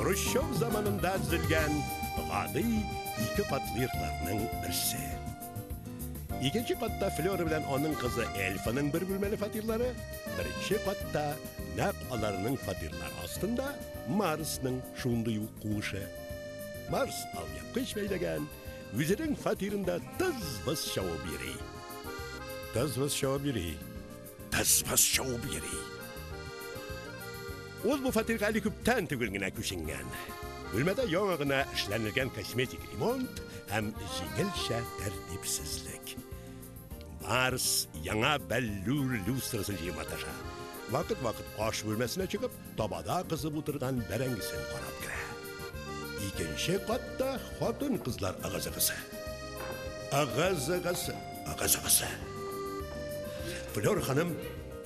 Хрущев заманында төзелгән гади ике катлы йортларның берсе. Икенче катта Флера белән аның кызы Эльфаның бер бүлмәле фатирлары, беренче катта нәкъ аларның фатирлары астында Марсның шундый ук куышы. Марс алъяпкыч бәйләгән, үзенең фатирында тыз-быз чабып йөри. Тыз-быз чабып йөри. Тыз-быз чабып йөри. Ул бу фатирга әле күптән түгел генә күченгән. Бүлмәдә яңа гына эшләнелгән косметик ремонт һәм җиңелчә тәртипсезлек. Марс яңа бәллүр люстрасын җыеп маташа. Вакыт-вакыт аш бүлмәсенә чыгып, табада кызып утырган бәрәңгесен карап керә. Икенче катта хатын-кызлар ыгы-зыгысы. Ыгы-зыгысы, ыгы-зыгысы. Флёр ханым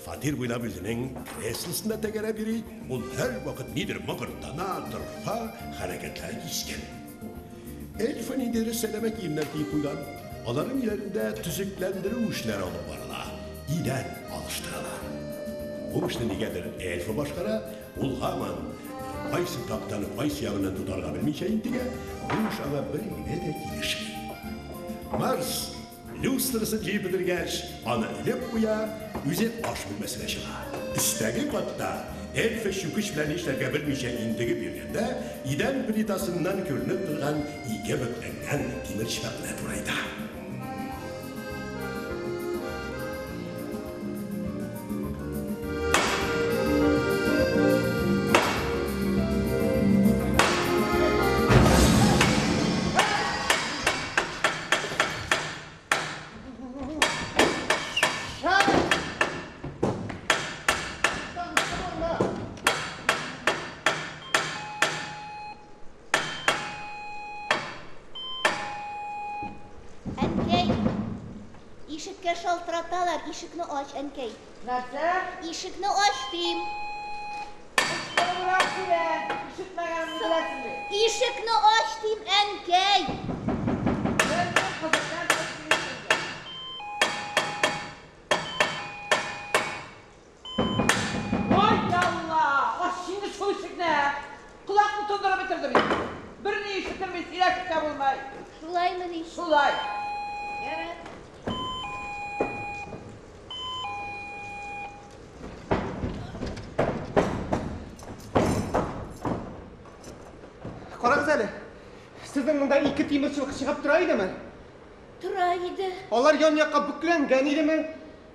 Фатир буйлап үзенең креслосында тәгәрәп йөри, ул һәрвакыт нидер мыгырдана, дорфа, хәрәкәтләре кискен. Эльфа ниндидер сәләмә киемнәр киеп куйган. Аларның өйләрендә төзекләндерү эшләре алып барыла, идән алыштыралар. Бу эшне нигәдер Эльфа башкара, ул һаман кайсы тактаны кайсы ягыннан тотарга белмичә интегә, бу эш аңа бер генә дә килешми. Марс Люстрасын җыеп бетергәч, аны элеп куя, үзе аш бүлмәсенә чыга. Өстәге катта эльфа чүкеч белән нишләргә белмичә интегеп йөргәндә, идән плитасыннан күренеп торган ике бөкләнгән тимерчыбыкны турайта. Әнкәй, ишеккә шалтыраталар, ишекне ач, әнкәй. Нәрсә? Ишекне ач, дим. Кычкырыбрак сөйлә, ишетмәгәнемне беләсең бит. Ишекне ач, дим, әнкәй. Белмим, кызым, нәрсә сөйлисең? Ой, Алла! Ач инде шул ишекне! Колакны тондырып бетерде бит. Берни ишетелми, сөйләшеп тә булмый. Шулаймыни? Шулай. Ярар. Карагыз әле. Сезнең монда ике тимерчыбык чыгып тора идеме? Тора иде. Алар ян-якка бөкләнгән идеме?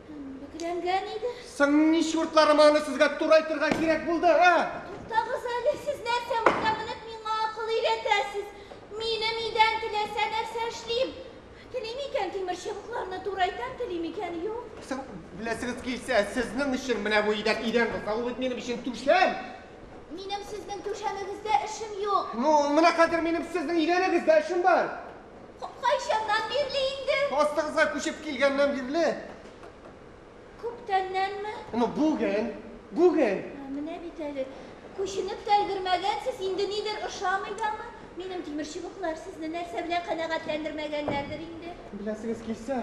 Бөкләнгән иде. Соң ни чуртларыма аны сезгә турайтырга кирәк булды, ә? Туктагыз әле, сез нәрсә монда менеп миңа акыл өйрәтәсез? Минем идән теләсә нәрсә эшлим. Телим икән, тимерчыбыкларны турайтам, телим икән, юк. Соң, беләсегез килсә, сезнең өчен менә бу идән идән булса, ул бит минем өчен түшәм. Минем сезнең түшәмегездә эшем юк. Ну, менә хәзер минем сезнең идәнегездә эшем бар. Кайчаннан бирле инде? Астыгызга күчеп килгәннән бирле. Күптәннәнме? Ну, бүген, бүген. Менә бит әле, күченеп тә өлгермәгәнсез, инде нидер ошамый дамы? Минем тимерчыбыклар сезне нәрсә белән канәгатьләндермәгәннәрдер инде? Беләсегез килсә,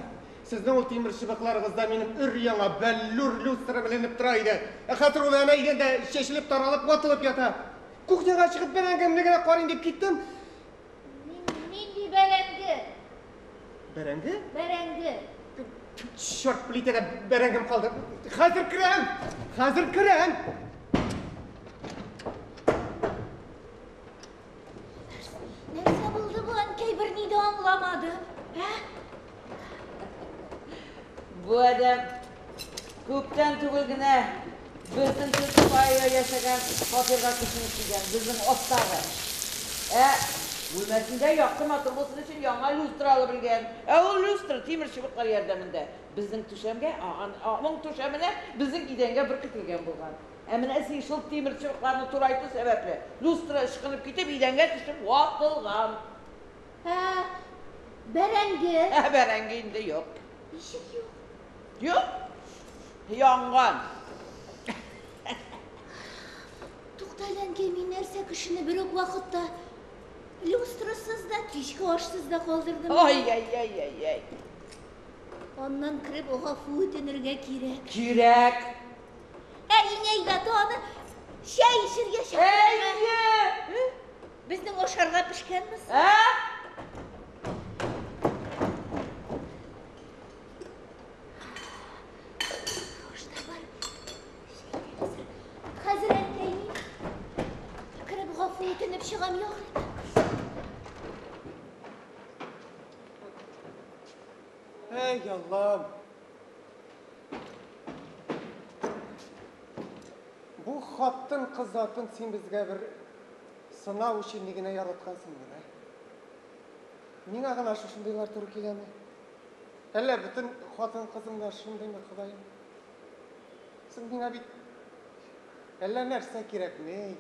сезнең ул тимерчыбыкларыгызда минем өр-яңа бәллүр люстрам эленеп тора иде. Ә хәзер ул әнә идәндә чәчелеп, таралып, ватылып ята. Кухняга чыгып бәрәңгемне генә карыйм дип киттем. Нинди бәрәңге? Бәрәңге? Бәрәңге. Черт, плитәдә бәрәңгем калды. Хәзер керәм! Хәзер керәм! Нәрсә булды бу, әнкәй, берни дә аңламадым. Ә? Бу адәм күптән түгел генә безнең Тетфая яшәгән фатирга күченеп килгән, безнең астагы. Ә бүлмәсендә якты матур булсын өчен яңа люстра алып элгән. Ә ул люстра тимер чыбыклар ярдәмендә безнең түшәмгә, аның түшәменә безнең идәнгә беркетелгән булган. Ә менә син шул тимер чыбыкларны турайту сәбәпле, люстра ычкынып китеп, идәнгә төшеп ватылган. Ә, бәрәңге? Ә бәрәңге инде юк. Ничек юк? Юк. Янган. Туктале, әнкәй, мин нәрсә кешене бер үк вакытта люстрасыз да, кичке ашсыз да калдырдым. Ай-яй-яй-яй-яй. Аннан кереп гафу үтенергә кирәк. Кирәк. Ә иң әйбәте аны чәй эчергә чакырырга. Әйе! Ашарга пешкәнме соң? Ә? Аш та бар. Чәй дә әзер. Хәзер әнкәй мин кереп гафу үтенеп чыгам ярыймы? Әй, Аллам. Бу хатын кыз затын син безгә бер сынау өчен генә яраткансыңдыр, ә? Миңа гына шушындыйлар туры киләме? Әллә бөтен хатын кызың да шундыймы, Ходаем? Соң миңа бит әллә нәрсә кирәкми.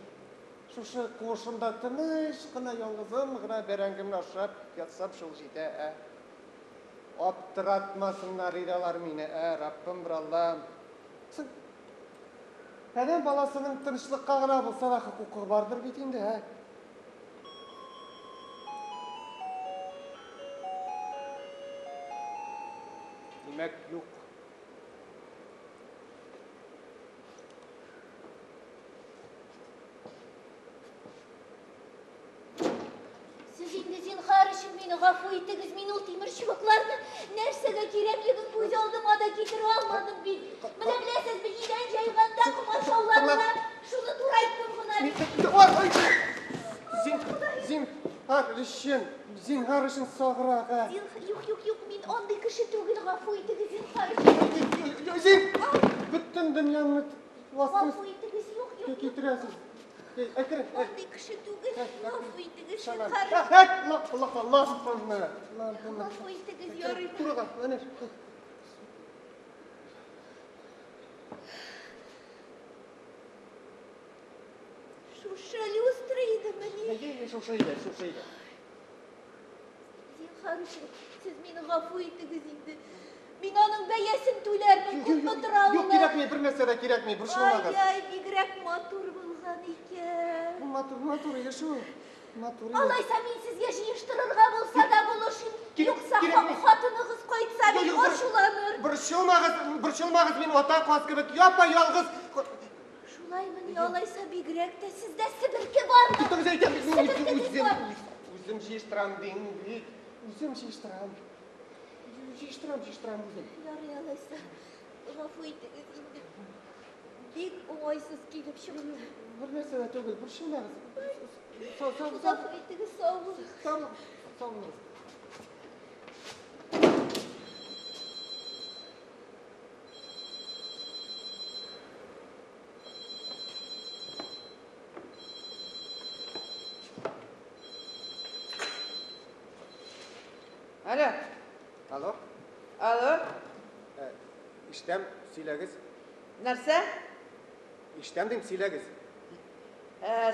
Шушы куышымда тыныч кына ялгызым гына бәрәңгемне ашап ятсам шул җитә, ә? Аптыратмасыннар иде алар мине, ә, Раббым бер Аллам. Соң адәм баласының тынычлыкка гына булса да хокукы бардыр бит инде, ә? Димәк, юк. Сез инде зинһар өчен мине гафу итегез, мин ул тимер чыбыкларны нәрсәгә кирәклеген күз алдыма да китерә алмадым бит. Менә беләсезме, идән җәйгәндә комачауладылар, шуны турайттым гына бит. Зин, зинһар өчен, зинһар өчен саграк, ә? Юк, юк, юк, мин андый кеше түгел, гафу итегез, зинһар өчен. Зин, бөтен дөньяны Гафу итегез, юк, юк, юк. китерәсез. Әкрен, Андый кеше түгел, гафу итегез, Шанам. зинһар өчен. Лампаны, лампаны. Гафу итегез, ярый. Турыга, әнә. Шушы люстра идемени? Әйе, шушы иде, шушы иде. Зинһар өчен, сез мине гафу итегез инде. Мин аның бәясен түләрмен, күпме тора Юк, ул. кирәкми, бер нәрсә дә кирәкми, борчылмагыз. Ай-яй, бигрәк матур булган икән. Матур, матур иде шул. Матур иде. Алайса мин сезгә җыештырырга булса да булышыйм. Юкса Кирәкми. хатыныгыз кайтса мин Юк, юк, ачуланыр. Борчылмагыз, борчылмагыз, мин ата каз кебек япа-ялгыз. Шулаймыни, алайса бигрәк тә сездә себерке бармы? Туктагыз, әйтәм, мин Себерке дип үзем, бар. үзем җыештырам дим бит. Үзем җыештырам. Җыештырам, җыештырам үзем. Ярый алайса, гафу итегез инде. Бик уңайсыз килеп чыкты. Бер нәрсә дә түгел, борчылмагыз. Сау, сау, сау. Гафу итегез, сау булыгыз. Сау, сау булыгыз. Алло, Алло, алло, ишетәм, сөйләгез. нәрсә? Ишетәм дим, сөйләгез.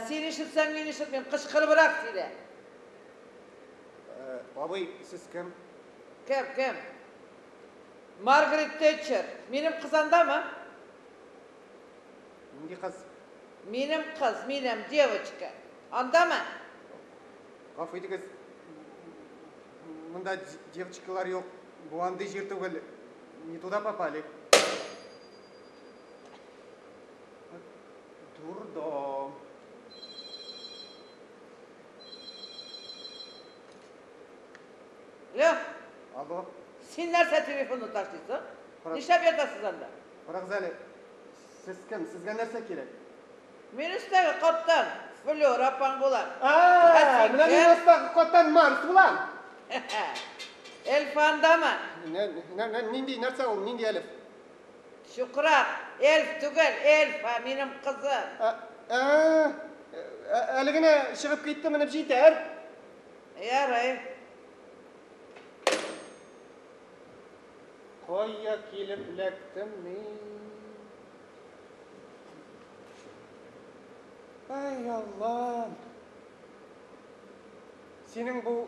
Син ишетсәң, мин ишетмим, кычкырыбрак сөйлә. Абый, сез кем? Кем, кем? Маргарет Тэтчер. Минем кыз андамы? Нинди кыз? Минем кыз, минем девочка. Андамы? Гафу итегез. Монда девочкалар юк. Бу андый җир түгел. Не туда попали. Дурдом. Алло, Алло, син нәрсә телефонны ташлыйсың? Карап- Нишләп ятасыз анда? карагыз әле. Сез кем? Сезгә нәрсә кирәк? Мин өстәге каттан Флёр апаң булам. А, син менә мин кем? астагы каттан Марс булам. Эльфа андамы? Нинди нәрсә ул? Нинди әлиф? Чукрак, эльф түгел, эльфа, минем кызым. Ә, әле генә чыгып китте, менеп җитәр. Ярый. Кая килеп эләктем мин? Ай, Аллам. Синең бу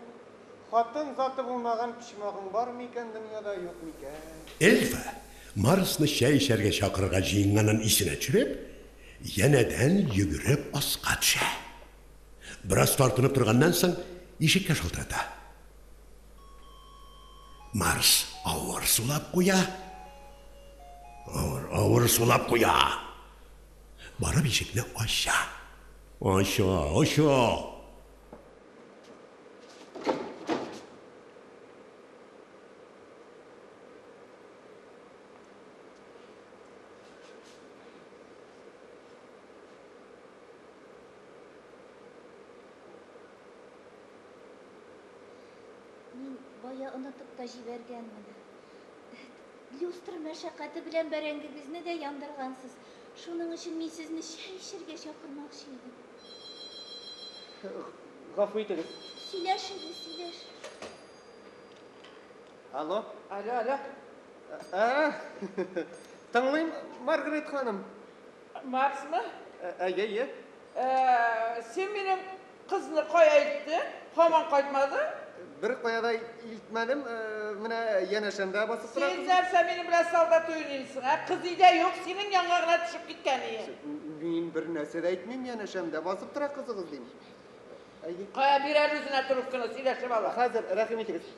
хатын заты булмаган почмагың бар микән дөньяда, юк микән? Эльфа Марсны чәй эчәргә чакырырга җыенганын исенә төшереп, янәдән йөгереп аска төшә. Бераз тартынып торганнан соң ишеккә шалтырата. Марс авыр сулап куя. Авыр, авыр сулап куя. Барып ишекне ача. Ача, ача. Бая онытып та җибәргәнмен. Люстра мәшәкате белән бәрәңгегезне дә яндыргансыз. Шуның өчен мин сезне чәй эчәргә чакырмакчы идем. Гафу итегез. Сөйләшегез, сөйләш. Алло? Алло, алло. Ә, тыңлыйм, Маргарет ханым. Марсмы? Әйе, әйе. Син минем кызны кая илттең? Һаман кайтмады? Бер кая да илтмәдем, менә янәшәмдә басып тора. Син нәрсә минем белән солдат уйныйсың, ә? Кыз өйдә юк, синең янга гына төшеп киткән ие. Мин бер нәрсә дә әйтмим, янәшәмдә басып тора кызыгыз дим. Әйе. Кая бир әле үзенә трубканы, сөйләшеп ала. Хәзер, рәхим итегез.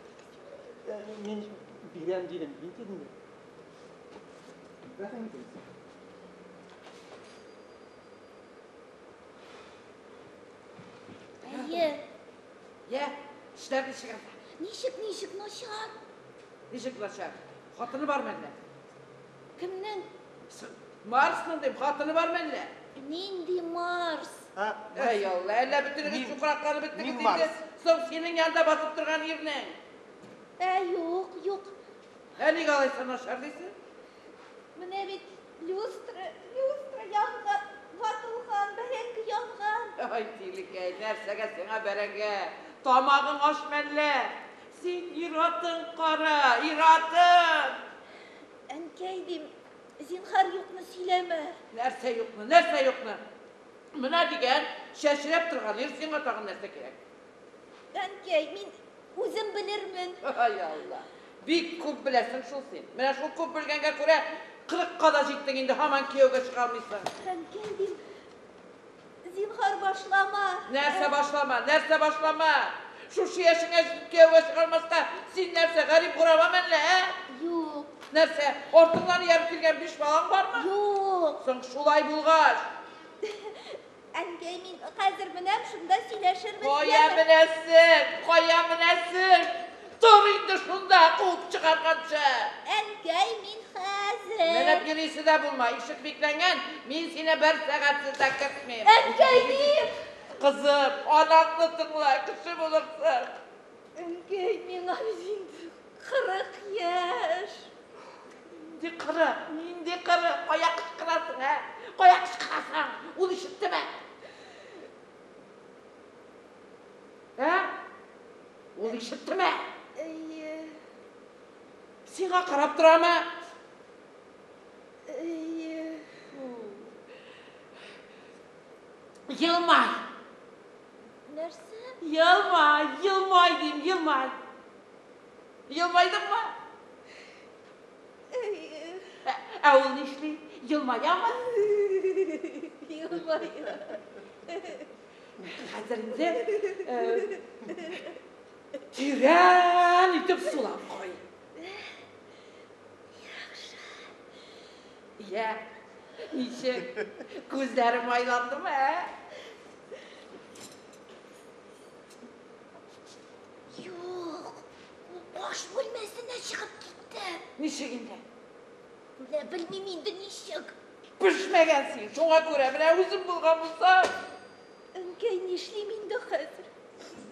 Мин бирәм дидем, бит инде. Рәхим итегез. Әйе. Йә, эшләр ничек анда? Ничек, ничек начар? Ничек начар? Хатыны бармы әллә? Кемнең? Марсның дим, хатыны бармы әллә? Нинди Марс? Әй Алла, әллә бөтенегез чукракланып беттегез мин инде? Марс. Соң синең янда басып торган ирнең. Ә, юк, юк. Ә нигә алайса начар дисең? Менә бит люстра, люстра янган, ватылган, бәрәңге янган. Ай, тилекәй, нәрсәгә сиңа бәрәңге? Тамагың ач мәллә? Син ир-атың кара, ир-атың! Әнкәй дим, зинһар юкны сөйләмә. Нәрсә юкны, нәрсә юкны? Менә дигән, чәчрәп торган ир, сиңа тагын нәрсә кирәк? Әнкәй, мин үзем белермен. Ай Алла, бик күп беләсең шул син. Менә шул күп белгәнгә күрә 40-ка да җиттең инде, һаман кияүгә чыга алмыйсың. Әнкәй дим, зинһар башлама. Нәрсә башлама, нәрсә башлама? Шушы яшеңә җитеп кияүгә чыга алмаска, син нәрсә, гарип гораба мәллә, ә? Юк. Нәрсә, артыңнан ияреп килгән 5 балаң бармы? Юк. Соң шулай булгач. Әнкәй, мин хәзер менәм, шунда сөйләшербез. Кая менәсең, кая менәсең? Тор инде шунда, куып чыгарганчы. Әнкәй, мин хәзер. Менеп йөрисе дә булма, ишек бикләнгән, мин сине бер сәгатьсез дә кертмим. Әнкәй, дим. Кызым, анаңны тыңла, кеше булырсың. Әнкәй, миңа бит инде 40 яшь. Нинди 40, нинди 40, кая кычкырасың, ә? Кая кычкырасың? Ул ишеттеме? Ә? Ул ишеттеме? Әйе. Сиңа карап торамы? Әйе. Елмай. Нәрсә? Елмай, елмай дим, елмай. Елмайдыңмы? Әйе. Ә ул нишли? Елмаямы? Елмая. Хәзер инде тирән итеп сулап куй. Яхшы. Йә, ничек? Күзләрем айландымы, ә? Юк, ул аш бүлмәсенә чыгып китте. Ничек инде? Менә белмим инде ничек. Пешмәгән син, шуңа күрә менә үзем булган булсам. Әнкәй, нишлим инде хәзер?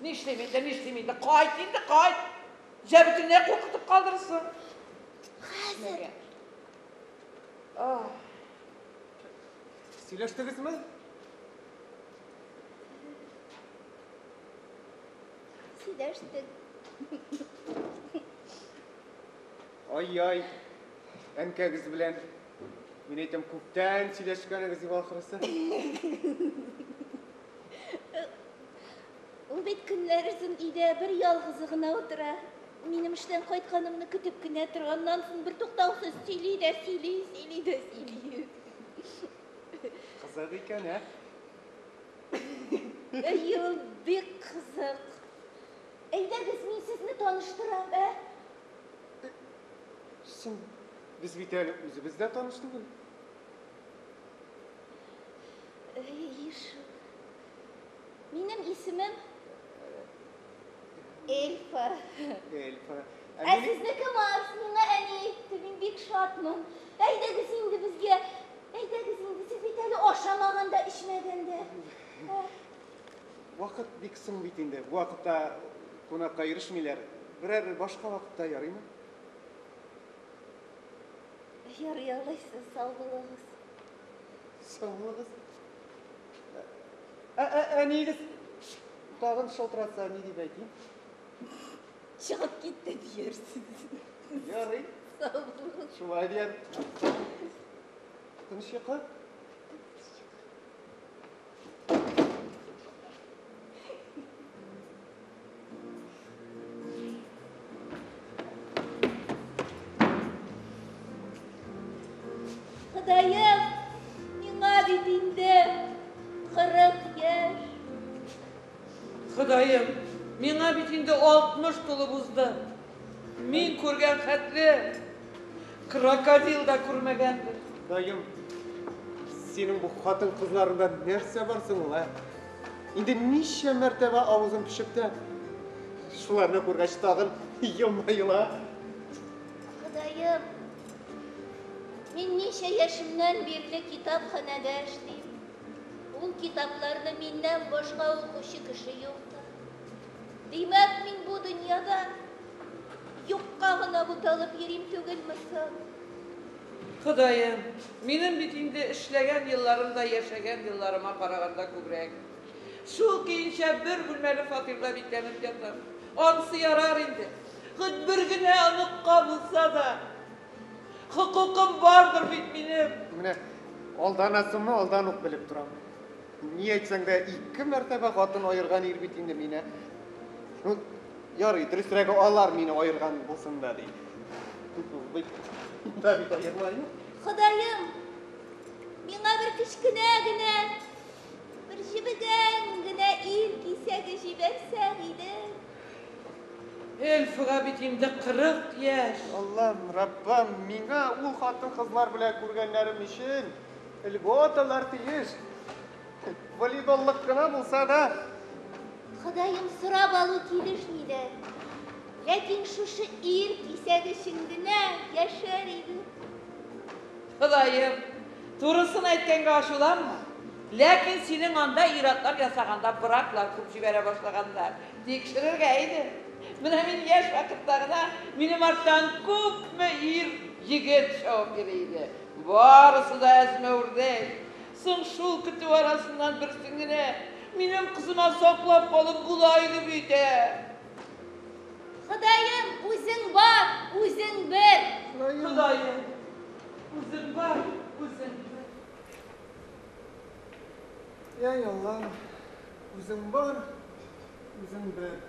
Нишлим инде, нишлим инде? Кайт инде, кайт. Җә бөтенләй куркытып калдырырсың. Хәзер. Ах. Сөйләштегезме? Сөйләштек. Ай-яй, әнкәгез белән, мин әйтәм, күптән сөйләшкәнегез юк ахрысы. Ул бит көннәр озын өйдә бер ялгызы гына утыра. Минем эштән кайтканымны көтеп кенә тора. Аннан соң бер туктаусыз сөйли дә сөйли, сөйли дә сөйли. Кызык икән, ә? Әйе, ул бик кызык. Әйдәгез, мин сезне таныштырам, ә? Соң, без бит әле үзебез дә таныш түгел. Әйе шул. Минем исемем Эльфа. Эльфа. Ә сезнеке Марс, миңа әни әйтте, мин бик шатмын. Әйдәгез инде безгә. Әйдәгез инде, сез бит әле ашамаган да, эчмәгән дә. Вакыт бик соң бит инде. Бу вакытта кунакка йөрешмиләр. Берәр башка вакытта ярыймы? Ярый алайса, сау булыгыз. Сау булыгыз. Әниегез тагын шалтыратса, ни дип әйтим? Чыгып китте диярсез. Ярый. Сау булыгыз. Шулай дияр. Тыныч йокы. Ходаем, миңа бит инде 40 яшь. Ходаем, миңа бит инде 60 тулып узды. Мин күргән хәтле крокодил да күрмәгәндер. Ходаем, синең бу хатын-кызларыңда нәрсә бар соң ул, ә? Инде ничә мәртәбә авызым пешеп тә, шуларны күргәч тагын елмаела. Ходаем, мин ничә яшемнән бирле китапханәдә эшлим. Ул китапларны миннән башка укучы кеше юктыр. Димәк, мин бу дөньяда юкка гына буталып йөрим түгелме соң? Ходаем, минем бит инде эшләгән елларым да яшәгән елларыма караганда күбрәк. Шул көенчә бер бүлмәле фатирда бикләнеп ятам. Ансы ярар инде. Хоть бер генә оныкка булса да. Хокукым бардыр бит минем. Менә алданасымны алдан ук белеп торам. Ни әйтсәң дә, ике мәртәбә хатын аерган ир бит инде мине. Ну, ярый, дөресрәге алар мине аерган булсын да ди. Бит, да бит аермай. Ходаем, миңа бер кечкенә генә, бер җебегән генә ир кисәге җибәрсәң иде. Эльфага бит инде 40 яшь. Аллам, Раббым, миңа ул хатын-кызлар белән күргәннәрем өчен льготалар тиеш. Волейболлык кына булса да. Ходаем, сорап алу килешми дә. Ләкин шушы ир кисәге өчен генә яшәр идем. Ходаем, турысын әйткәнгә ачуланма. Ләкин синең анда ир-атлар ясаганда браклар күп җибәрә башлаганнар. Тикшерергә иде. Менә мин яшь вакытта гына минем арттан күпме ир егет чабып йөри иде. Барысы да әзмәүрдәй. Соң шул көтү арасыннан берсен генә минем кызыма саклап калып була иде бит. Ходаем, үзең бар, үзең бер. Ходаем, үзең бар, үзең бер. Яй Аллам, үзең бар, үзең бер.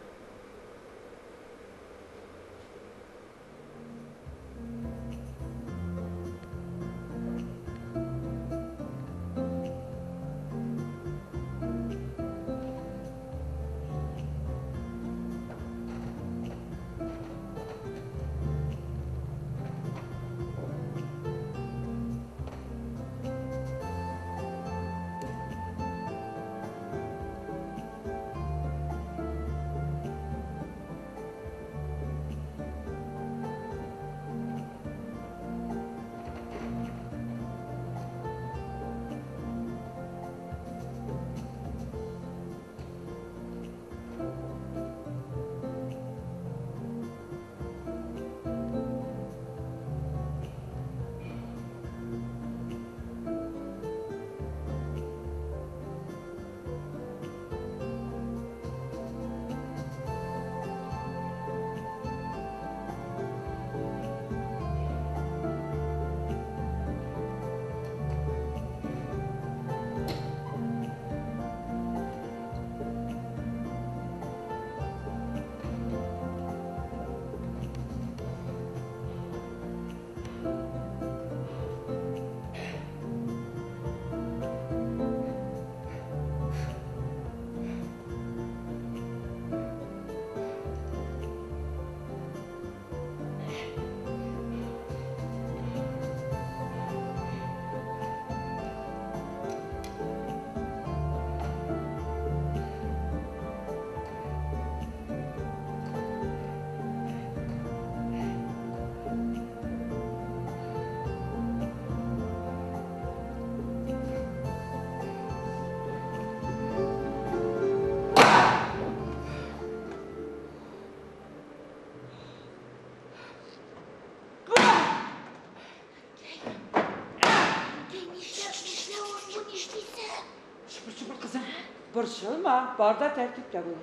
Борчылма, бар да тәртиптә булыр.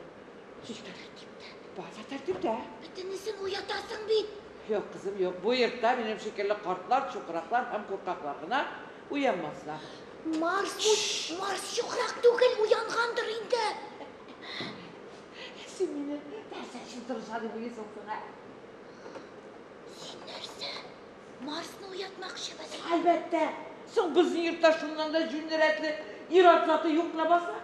Ничек тәртиптә? Бар да тәртиптә. Бөтенесен уятасың бит. Юк, кызым, юк. Бу йортта минем шикелле картлар, чукраклар һәм куркаклар гына уянмаслар. Марс, Марс чукрак түгел, уянгандыр инде. Син мине нәрсә өчен тырыша дип уйлыйсың соң, ә? Син нәрсә? Марсны уятмакчымы? Әлбәттә. Соң безнең йортта шуннан да җүнле-рәтле ир-ат заты юк лабаса.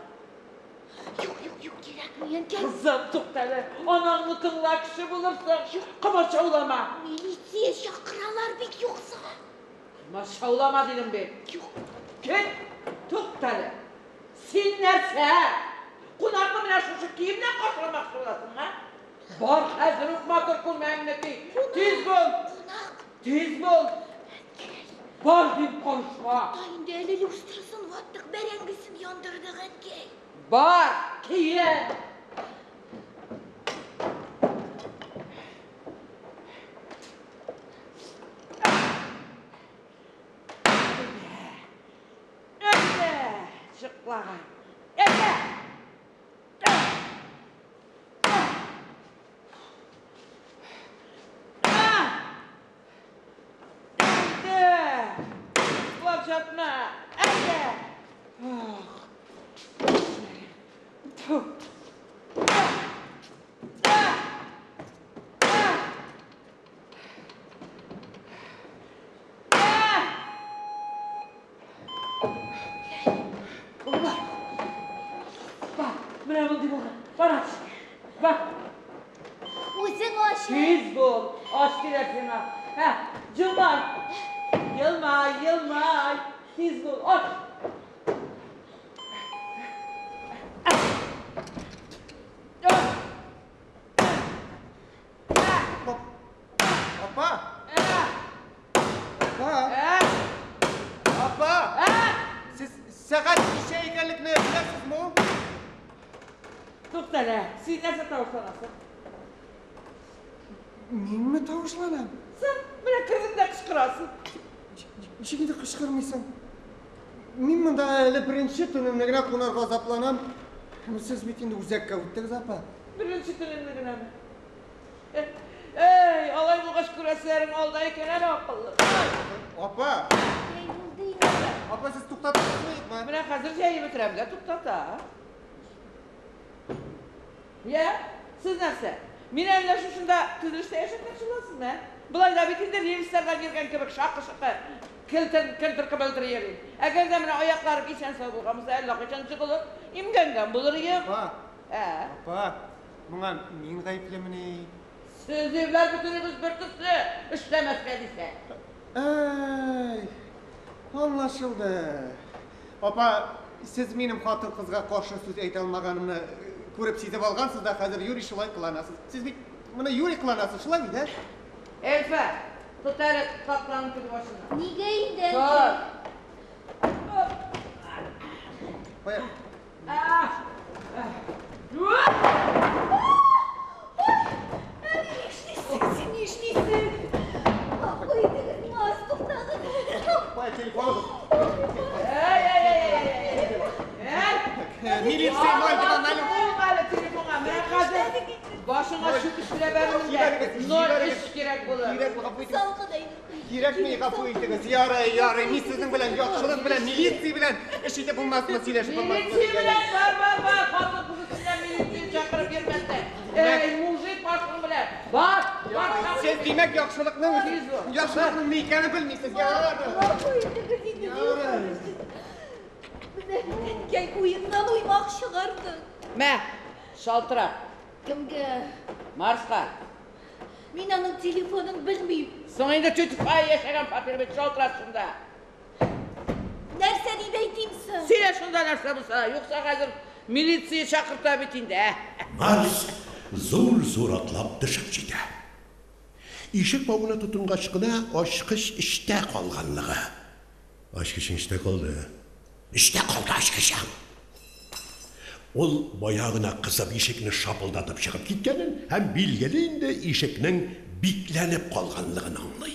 Юк, юк, юк, кирәкми, әнкәй. Кызым, туктале. Анаңны тыңла, кеше булырсың. Комачаулама. Милиция чакыралар бит юкса. Комачаулама дидем бит. Юк. Кит, туктале. Син нәрсә? Кунакны менә шушы киемнән каршыламакчы буласың, а? Бар хәзер үк матур күлмәгеңне ки. Тиз бул. Кунак. Тиз бул. Бар дип карышма. Та инде әле люстрасын ваттык, бәрәңгесен яндырдык, әнкәй. Бар, киен. Әйдә, чыклаган. Әйдә. Әйдә. Йоклап ятма. Әйдә. Ах. Тьфу. Бар. Бар. Менә мондый булган. Бар ач. Бар. Үзең ач. Тиз бул. Ач кирәк сиңа. Һә, елмай. Елмай, елмай. Тиз бул. Ач. Апа! Апа! Апа! Сез сәгать ничә икәнлекне беләсезме? Туктале, син нәрсә тавышланасың? Минме тавышланам? Син менә кердең дә кычкырасың. Ничек инде кычкырмыйсың? Мин монда әле беренче төнемне генә кунарга азапланам. Сез бит инде үзәккә үттегез, апа. Беренче төнемне генәме? Эй, алай булгач күрәселәрең алда икән әле акыллы. Апа! Әй, булды инде. Апа, сез туктатасызмы, юкмы? Менә хәзер җәеп бетерәм дә туктата. Я, сез нәрсә? Мин әллә шушында төзелештә яшәтмәкче буласызмы, ә? Болай да бит инде рельслардан йөргән кебек шакы-шыкы келтер келтер кыбылтыр йөрим. Әгәр дә менә аякларым исән-сау булган булса, әллә кайчан җыгылып, имгәнгән булыр идем. Апа, Ә? апа, моңа мин гаеплемени? Сез ирләр бөтенегез бер төсле, эшләмәскә дисә. Әй, аңлашылды. Апа, сез минем хатын-кызга каршы сүз әйтә алмаганымны күреп сизеп алгансыз да, хәзер юри шулай кыланасыз. Сез бит моны юри кыланасыз, шулай бит, ә? Эльфа, тот әле тактаны теге башына. Нигә инде, Тот. әнкәй? Кая? Әни, нишлисең син, нишлисең? Гафу итегез, Марс, туктагыз. Кая телефоныгыз? Әй, әй, әй, әй, әй, әй. Әй! Милиция 0200. Булма әле телефонга, менә хәзер башыңа чүкеч белән бәрелгән. Җибәрегез, Ноль җибәрегез. өч кирәк булыр. Кирәк, гафу итегез. Салкын әйбер. Кирәкми, гафу итегез. Ярый, ярый. Мин сезнең белән яхшылык белән, милиция белән эш итеп булмасмы, сөйләшеп булмасмы? Милиция белән бар, бар, бар. Хатын-кыз өстенә милиция чакырып йөрмәсә. Эй, мужик башың белән. Бар, бар. Сез димәк яхшылыкның Тиз бул. яхшылыкның ни икәнен белмисез. Ярый. Гафу итегез инде, Ярый. Менә әнкәй уеннан уймак чыгардың. Мә, шалтырат. Кемгә? Марска. Мин аның телефонын белмим. Соң инде тетя Фая яшәгән фатир бит шалтырат шунда. Нәрсә дип әйтим соң? Сөйлә шунда нәрсә булса, юкса хәзер милиция чакырта бит инде, ә? Марс зур-зур атлап төшеп җитә. Ишек бавына тотынгач кына ачкыч эчтә калганлыгы. Ачкычың эчтә калды. Эчтә калды ачкычың. Ул бая гына кызып ишекне шапылдатып чыгып киткәнен һәм билгеле инде ишекнең бикләнеп калганлыгын аңлый.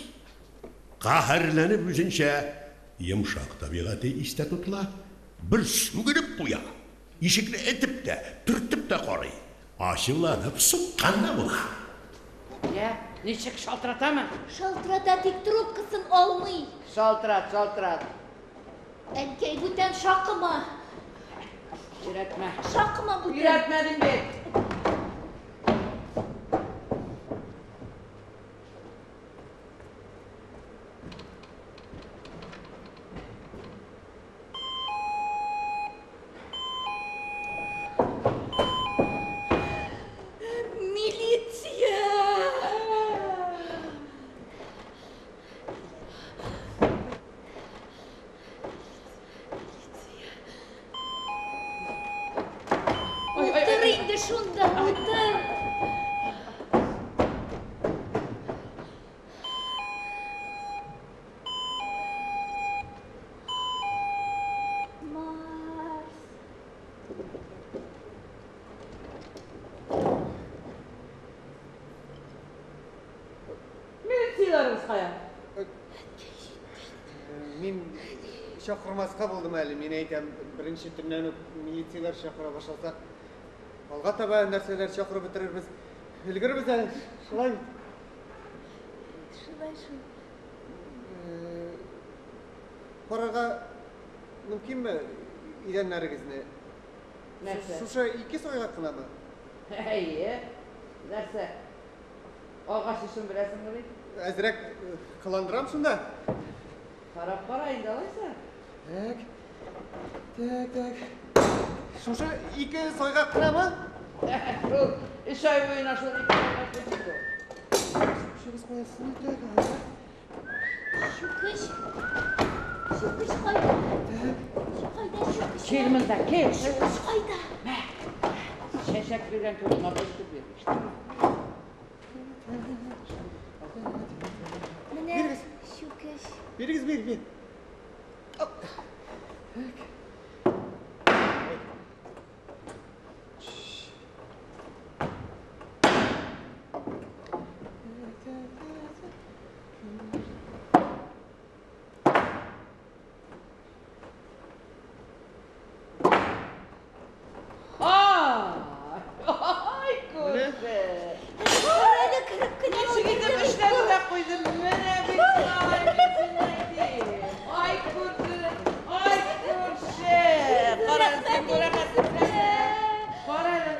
Каһәрләнеп үзенчә йомшак табигате истә тотыла, бер сүгенеп куя. Ишекне этеп тә, төртеп тә карый. Ачуланып суккан да була. Я, ничек шалтыратамы? Шалтырата, тик трубкасын алмый. Шалтырат, шалтырат. Әнкәй, бүтән шакыма. Өйрәтмә. Шакыма бүтән. Өйрәтмәдем бит. Милиция! Ой, ой, Утыр ой. инде шунда, утыр. Марс. Милицияләрегез кая? Мин чакырмаска булдым әле, мин әйтәм, беренче төннән үк милицияләр чакыра башласак, алга таба нәрсәләр чакырып бетерербез. Өлгербез әле, шулай бит. Шулай шул. Карарга мөмкинме идәннәрегезне? Нәрсә? Шушы ике сайга кынамы? Әйе. Нәрсә? Агач эшен беләсеңме бит? Әзрәк кыландырам шунда. Карап кара инде алайса. Так. Так, так. Шушы ике сайга кынамы? Шул өч ай буена шул ике айга күчте. Шугыз куясың, так. Ага. Чүкеч. Чүкеч кайда? Кайда чүкеч? Кил монда, кил. Чүкеч кайда? Чәчәк биргән кебек матур итеп бир. Менә Бирегез. чүкеч. Бирегез, бир, бир. Ай, күрше. Әле кереп кенә Ничек итеп утырды бит эшләде бу. дә куйды. Менә бит ай, мин сине әйтим. Ай, күрше. Ай, күрше. Кара, син бу рәхәтне беләсең. Кара әле,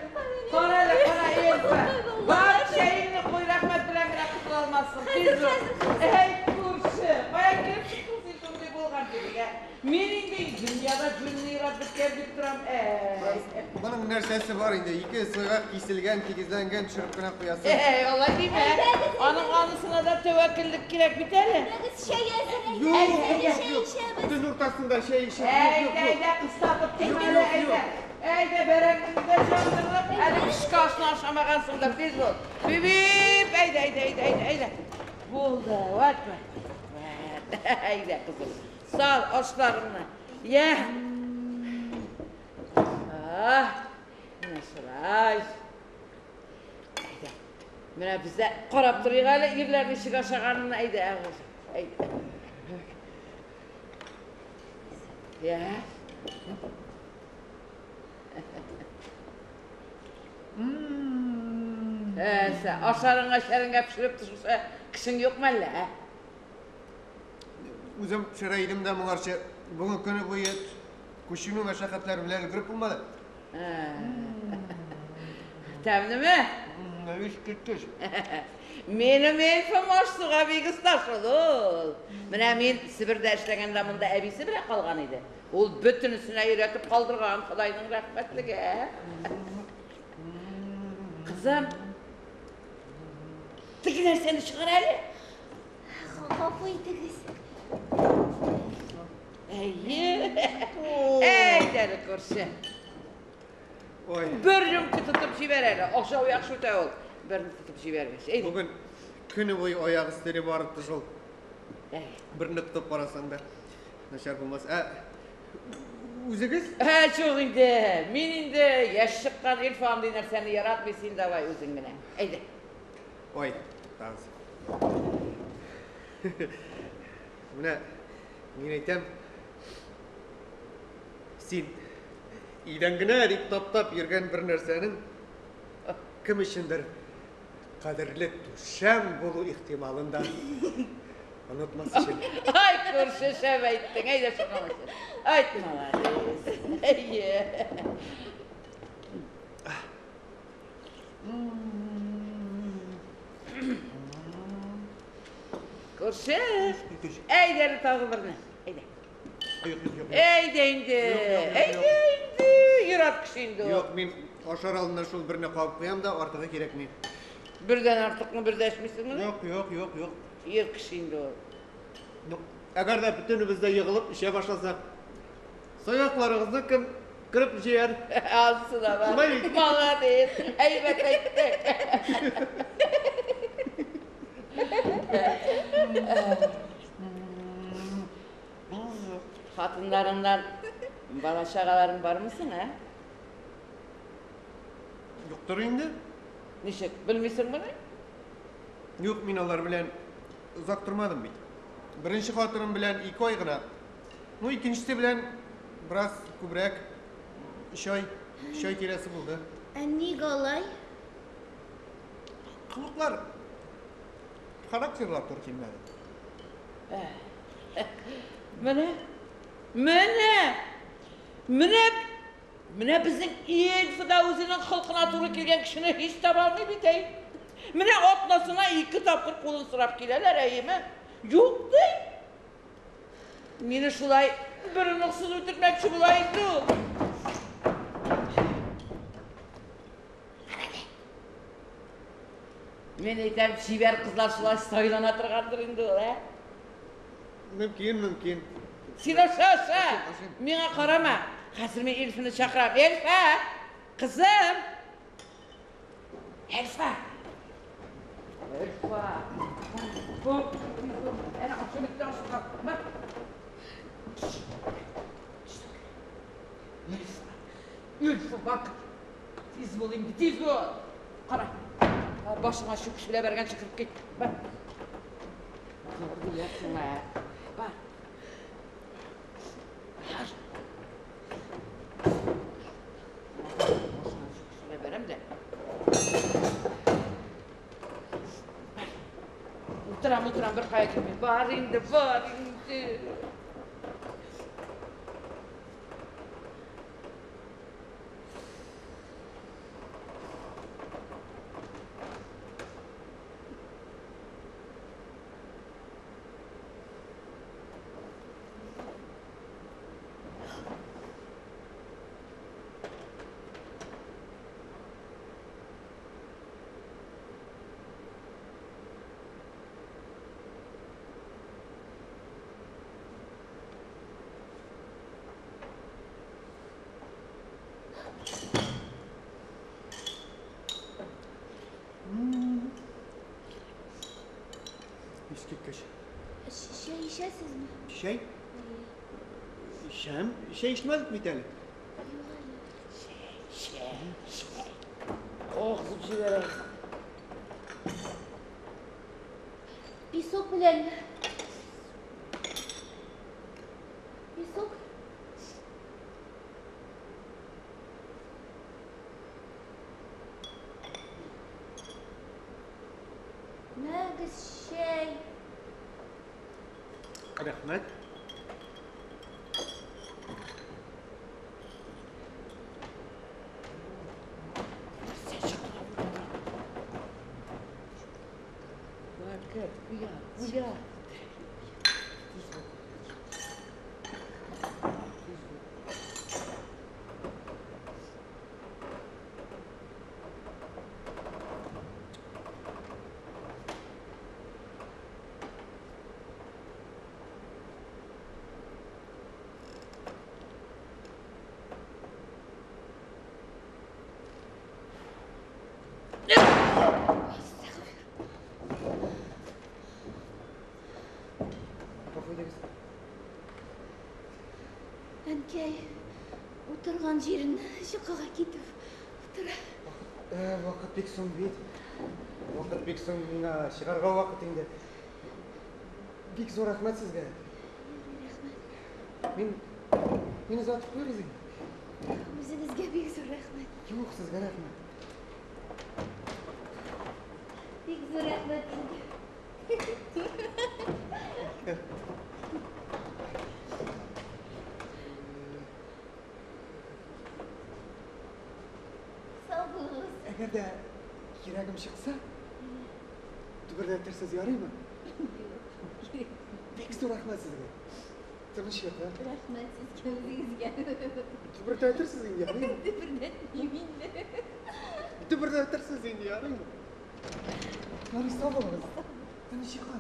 кара әле, кара, Эльфа. Бар, чәеңне куй, рәхмәт белән генә котыла алмассың. Тиз бул. Әй, күрше, кая килеп чыктың син шундый булган кебек, ә? Мин инде дөньяда җүнне юрап беткән дип торам. Әй. Моның нәрсәсе бар инде? Ике сайга киселгән, тигезләнгән төшереп кенә куясың. Әй, алай димә. Аның анысына да тәвәккәллек кирәк бит әле. Әйдәгез чәй әзер. Юк, Әйдәгез юк, чәй юк. эчәбез. Төн уртасында чәй эчеп, юк, Әйдә, юк, юк. әйдә, кыстатып Юк, торма әле, юк, әйдә. Әйдә, бәрәңгеңне дә җандырып, әле төшке ашны ашамагансың да, тиз бул. Бибип, әйдә, әйдә, әйдә, әйдә, әйдә. Булды, вәт, вәт, вәт. Әйдә, кызым. Сал ашларыңны. Йә. Ah, менә шулай. Әйдә. Менә бездә карап торыйк әле ирләр ничек ашаганын, әйдә, әйдә. Йә. Әсә, ашарыңа эчәреңә пешереп төшерсә, кешең юкмы әллә, ә? Үзем пешерә идем дә моңарчы. Бүген көне буе күченү мәшәкатьләре белән өлгереп булмады. Тәмлеме? Искиткеч. Минем эльфым аш-суга бик оста шул ул. Менә мин Себердә эшләгәндә монда әбисе белән калган иде. Ул бөтенесенә өйрәтеп калдырган, Ходайның рәхмәтлеге. Кызым, теге нәрсәне чыгар әле. Гафу итегез. Әйе. Әйдә әле, күрше. Ой, Бер рюмка тотып җибәр әле. Ашау яхшы үтә ул. Берне тотып җибәргәч. Әйдә. бүген көне буе аяк өстере барып шул. Әй. Берне тотып карасаң да начар булмас. Ә үзегез? Ә, юк инде. Мин инде яшь чыккан Илфа андый нәрсәне яратмый, син давай үзең генә. Әйдә. Ой, тагын. Менә мин әйтәм, син Идән генә дип таптап йөргән бер нәрсәнең кем өчендер кадерле түшәм булу ихтималын да онытмас өчен. Ай, күрше, шәп әйттең. Әйдә чыгам. Айт, молодец. Әйе. Күрше, әйдә әле тагы берне. Әйдә. Юк, юк, юк. Әйдә инде. Әйдә инде. Йөрәк кеше инде ул. Юк, мин ашар алдыннан шул берне кабып куям да, артыгы кирәкми. Бердән артыкны бер дә эчмисеңме? Юк, юк, юк, юк. Ир кеше инде ул. Ну, әгәр дә бөтенебез дә егылып эчә башласак, саякларыгызны кем кереп җыяр? Анысы да бар. Шулай бит? Молодец. Әйбәт әйттең. Хатыннарыңнан бала чагаларың бармы соң, ә? Юктыр инде. Ничек, белмисеңмени? Юк, мин алар белән озак тормадым бит. Беренче хатыным белән 2 ай гына. Ну, икенчесе белән бераз күбрәк, 3 ай, 3 ай тирәсе булды. Ә ник алай? Холыклар, характерлар туры килмәде. Менә, менә, менә, менә безнең Эльфа да үзенең холкына туры килгән кешене һич таба алмый бит, әй. Менә атнасына 2 тапкыр кулын сорап киләләр, әйеме? Юк ди. Мине шулай бер оныксыз үтермәкче була инде ул. Мин әйтәм, чибәр кызлар шулай сайлана торгандыр инде ул, ә? Мөмкин, мөмкин. Син аша, аша. Миңа карама. Хәзер мин Эльфаны чакырам. Эльфа! Кызым! Эльфа! Эльфа! Бу, әнә акча битте ашка. Бар. Эльфа! Эльфа, бак. Тиз бул инде, тиз бул. Кара. Башыңа чүкеч белән бәргәнче кереп кит. Бар. Зур ә. Бар. Бар. Башыңа чүкеч белән бәрәм дә. Бар. Утырам, утырам, бер кая китмим. Бар инде, бар инде. Искиткеч. Чәй эчәсезме? Чәй? Эчәм. Чәй эчмәдек бит әле. Юк әле. Чәй, чәй. Агызып җибәрәм. Песок белән. Песок. Мәгез чәй. Рәхмәт. Бар, кер, уя, уя. Тиз бул. Тиз бул. Гафу итегез. Әнкәй, утырган җиреннән йокыга китеп утыра. Вакыт бик соң бит. Вакыт бик соң, миңа чыгарга вакыт инде. Бик зур рәхмәт сезгә. Рәхмәт. Мин мине озатып куегыз инде. Үзем Үзегезгә бик зур рәхмәт. Юк, сезгә рәхмәт. Бик зур рәхмәт инде. Сау булыгыз. Әгәр дә кирәгем чыкса, дөбердәтерсез ярыймы? Бик зур рәхмәт сезгә. Тыныч йокы. Рәхмәт сезгә үзегезгә. Дөбердәтерсез инде, ярыймы? Дөбердәтмим инде. Дөбердәтерсез инде, ярыймы? Ярый, сау булыгыз. Тыныч йокы.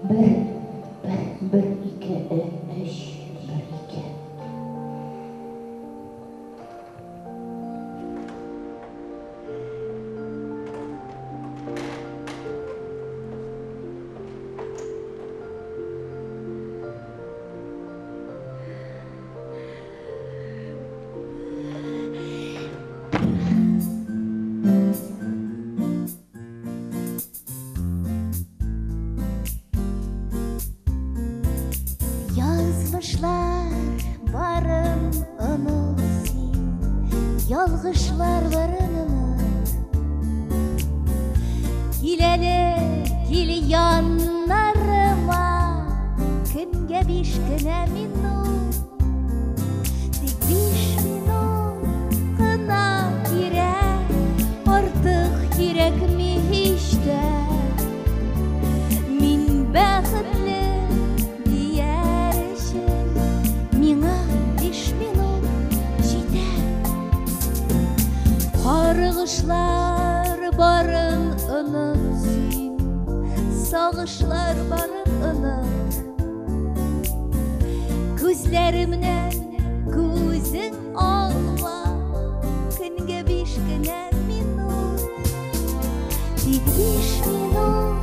Бер, бер, бер, ике, өч, бер, ике. Язмышлар барын оныт син, ялгышлар барын оныт. Кил әле, кил яннарыма, көнгә биш кенә минут. Тик 5 минут кына кирәк, артык кирәкми һич тә. Мин бәхетле дияр өчен миңа 5 минут җитә. Каргышлар барын оныт син, сагышлар барын оныт. Күзләремнән күзең алма, көнгә 5 кенә минут. Тик 5 минут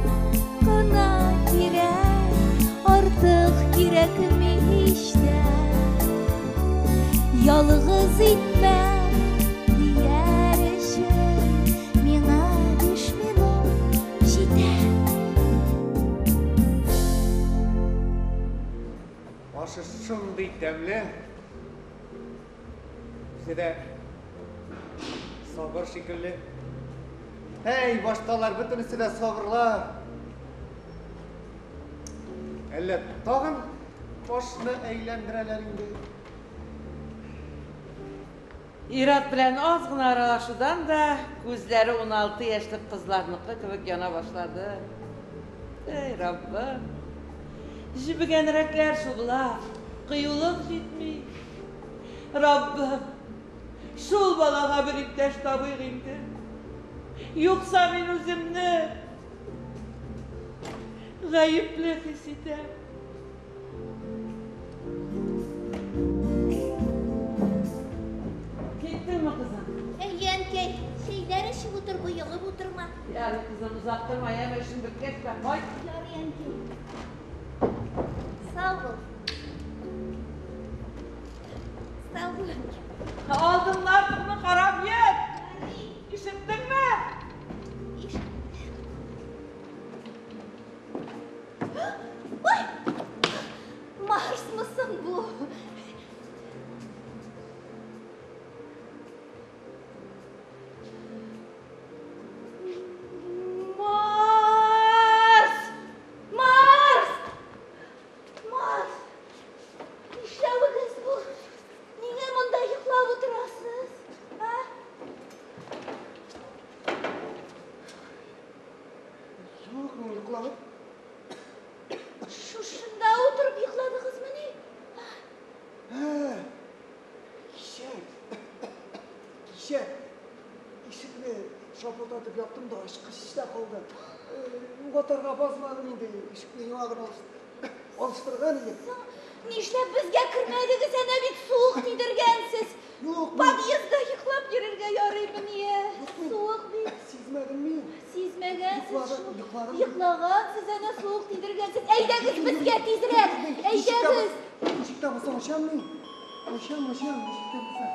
кына кирәк, артык кирәкми һич тә. Ялгыз итмә дияр өчен миңа 5 минут җитә. Ашы шундый тәмле. Үзе дә сабыр шикелле. Әй, башталар бөтенесе дә сабырлар. Әллә тагын башны әйләндерәләр инде. Ират белән аз гына аралашудан да күзләре 16 яшьлек кызларныкы кебек яна башлады. Эй, Раббым! Җебегәнрәкләр шул болар. Кыюлык җитми. Раббым, шул балага бер иптәш табыйк инде. Юкса мин үземне гаепле хис итәм. Киттеңме, кызым? Әйе, әнкәй, чәйләр эчеп утыр, боегып утырма. Ярый, кызым, озак торма, яме эшең беткәч тә кайт. Ярый, әнкәй. Сау бул. Сау бул, әнкәй. Алдыңны артыңны карап йөр. Ишеттеңме? Ишеттем. Ой! Марсмы соң? Кичә ишекне шапылдатып яптым да, ачкыч эчтә калды. Ватарга базмадым инде, ишекне яңа гына алыштырган идем. Нишләп безгә кермәдегез, әнә бит суык тидергәнсез. Юк, Подъездда йоклап йөрергә ярыймыни? Суык бит. Сизмәдем мин. Сизмәгәнсез шул. Йокладым. Йоклагансыз, әнә суык тидергәнсез. Әйдәгез безгә тизрәк. Әйдәгез. Ничек тә булса ачам мин. Ачам, ачам, ничек тә булса.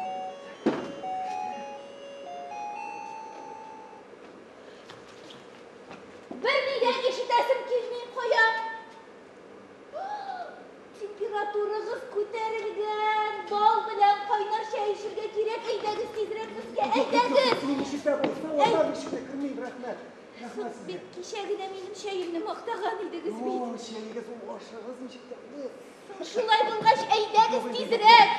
Берни дә ишетәсем килми, кая? Температурагыз күтәрелгән, бал белән кайнар чәй эчәргә кирәк. Әйдәгез тизрәк безгә, әйдәгез. Мин ничек тә булса, ватам ишекне кермим, рәхмәт. Рәхмәт сезгә. Бит кичә генә минем чәемне мактаган идегез бит. О, чәегез ул ашыгыз ничек тә. Шулай булгач, әйдәгез тизрәк.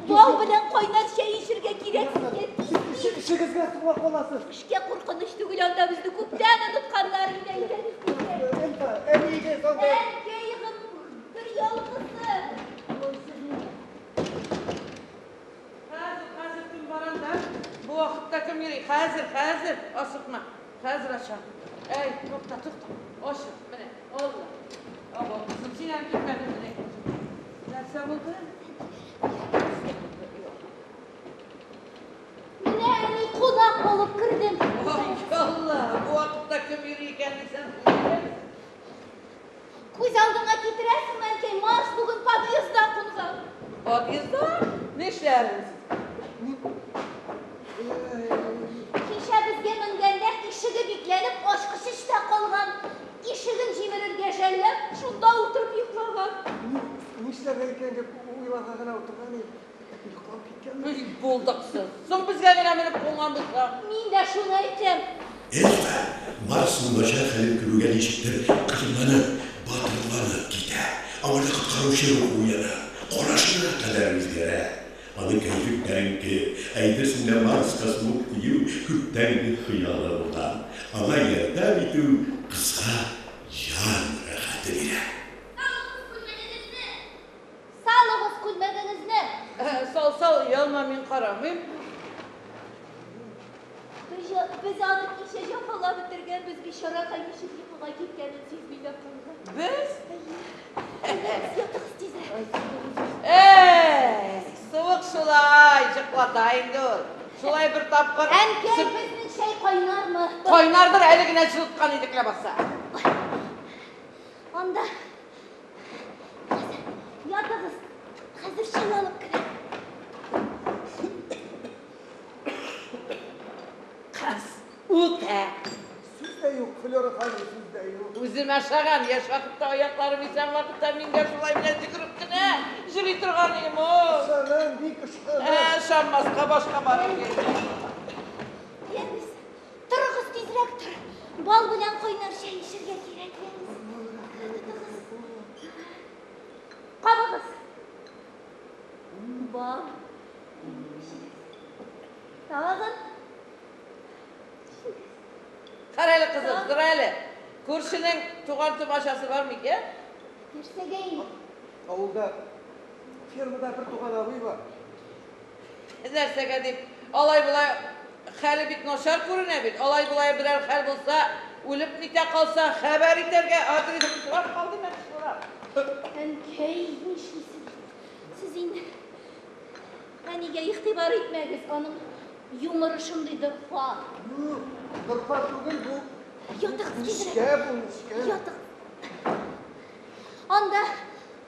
Бал белән кайнар чәй эчәргә кирәк сезгә. Эшегезгә соңга каласыз. Эшкә куркыныч түгел, анда безне күптән онытканнар инде. Әйдәгез тизрәк. Эльфа, әниегез анда. Әнкәй, бер ялгызы. Хәзер, хәзер кем бар анда? Бу вакытта кем йөри? Хәзер, хәзер, ашыкма. Хәзер ачам. Әй, тукта, тукта. Ачып, менә, Алла. Ага, кызым, син әле китмәдең менә. Нәрсә булды? Менә әни кунак булып кердем. Ай, Алла, бу вакытта кем йөри икән дисәң, Күз алдыңа китерәсеңме, әнкәй, Марс бүген подъездда кунган. Подъездда? Нишләрсез? Кичә безгә менгәндә ишеге бикләнеп, ачкычы эчтә калган. Ишеген җимерергә жәлләп, шунда утырып йоклаган. Нишләргә икән дип уйларга гына утырган идем. Йоклап киткәнмен. Ой, булдыксыз. Соң безгә генә менеп кунган булса. Мин дә шуны әйтәм. Эльфа Марсның начар хәлен күрүгә ничектер кыюланып, батырланып китә. Аңарда коткаручы рухы уяна, карашына кадәр үзгәрә. Аның кәефе күтәренке, әйтерсең лә Марска суык тию күптәнге хыялы булган. Аңа ярдәм итү кызга җан рәхәте бирә. Салыгыз күлмәгегезне. Сал, сал, оялма, мин карамыйм. Без аны кичә җәфалап бетергәнбез, бичаракай ничек йокыга киткәнен сизми дә калган. Без? Әйдәгез, ятыгыз тизрәк. Әй, суык шулай йоклата инде ул. Шулай бер тапкыр. Әнкәй, безнең чәй кайнармы? Кайнардыр, әле генә җылыткан идек ләбаса. Анда. Хәзер ятыгыз. Хәзер чәй алып керәм. Кыз, үтә. Сүз дә юк, Флера ханым, сүз дә юк. Үзем ашаган, яшь вакытта аякларым исән вакытта мин дә шулай белән йөгереп кенә йөри торган идем ул. Ышанам, бик ышанам. Ә, ышанмаска башка барып йөрде. Ягез, торыгыз тизрәк тор. Бал белән кайнар чәй эчәргә кирәк, ягез. Тотыгыз. Кабыгыз. Бал. Тагын. Кара әле, кызым, тор әле. Күршенең туган тумачасы бар микән? Нәрсәгә инде? Авылда фермада бер туган абый бар. Нәрсәгә дип, алай болай хәле бик начар күренә бит. Алай болай берәр хәл булса, үлеп нитә калса, хәбәр итәргә адресын сорап калдым әле сорап. Әнкәй, нишлисез? Сез инде әнигә игътибар итмәгез, аның юморы шундый дорфа. Юк, дорфа түгел бу. Ятыгыз Нечкә тизрәк. бу, нечкә. Ятыгыз. Анда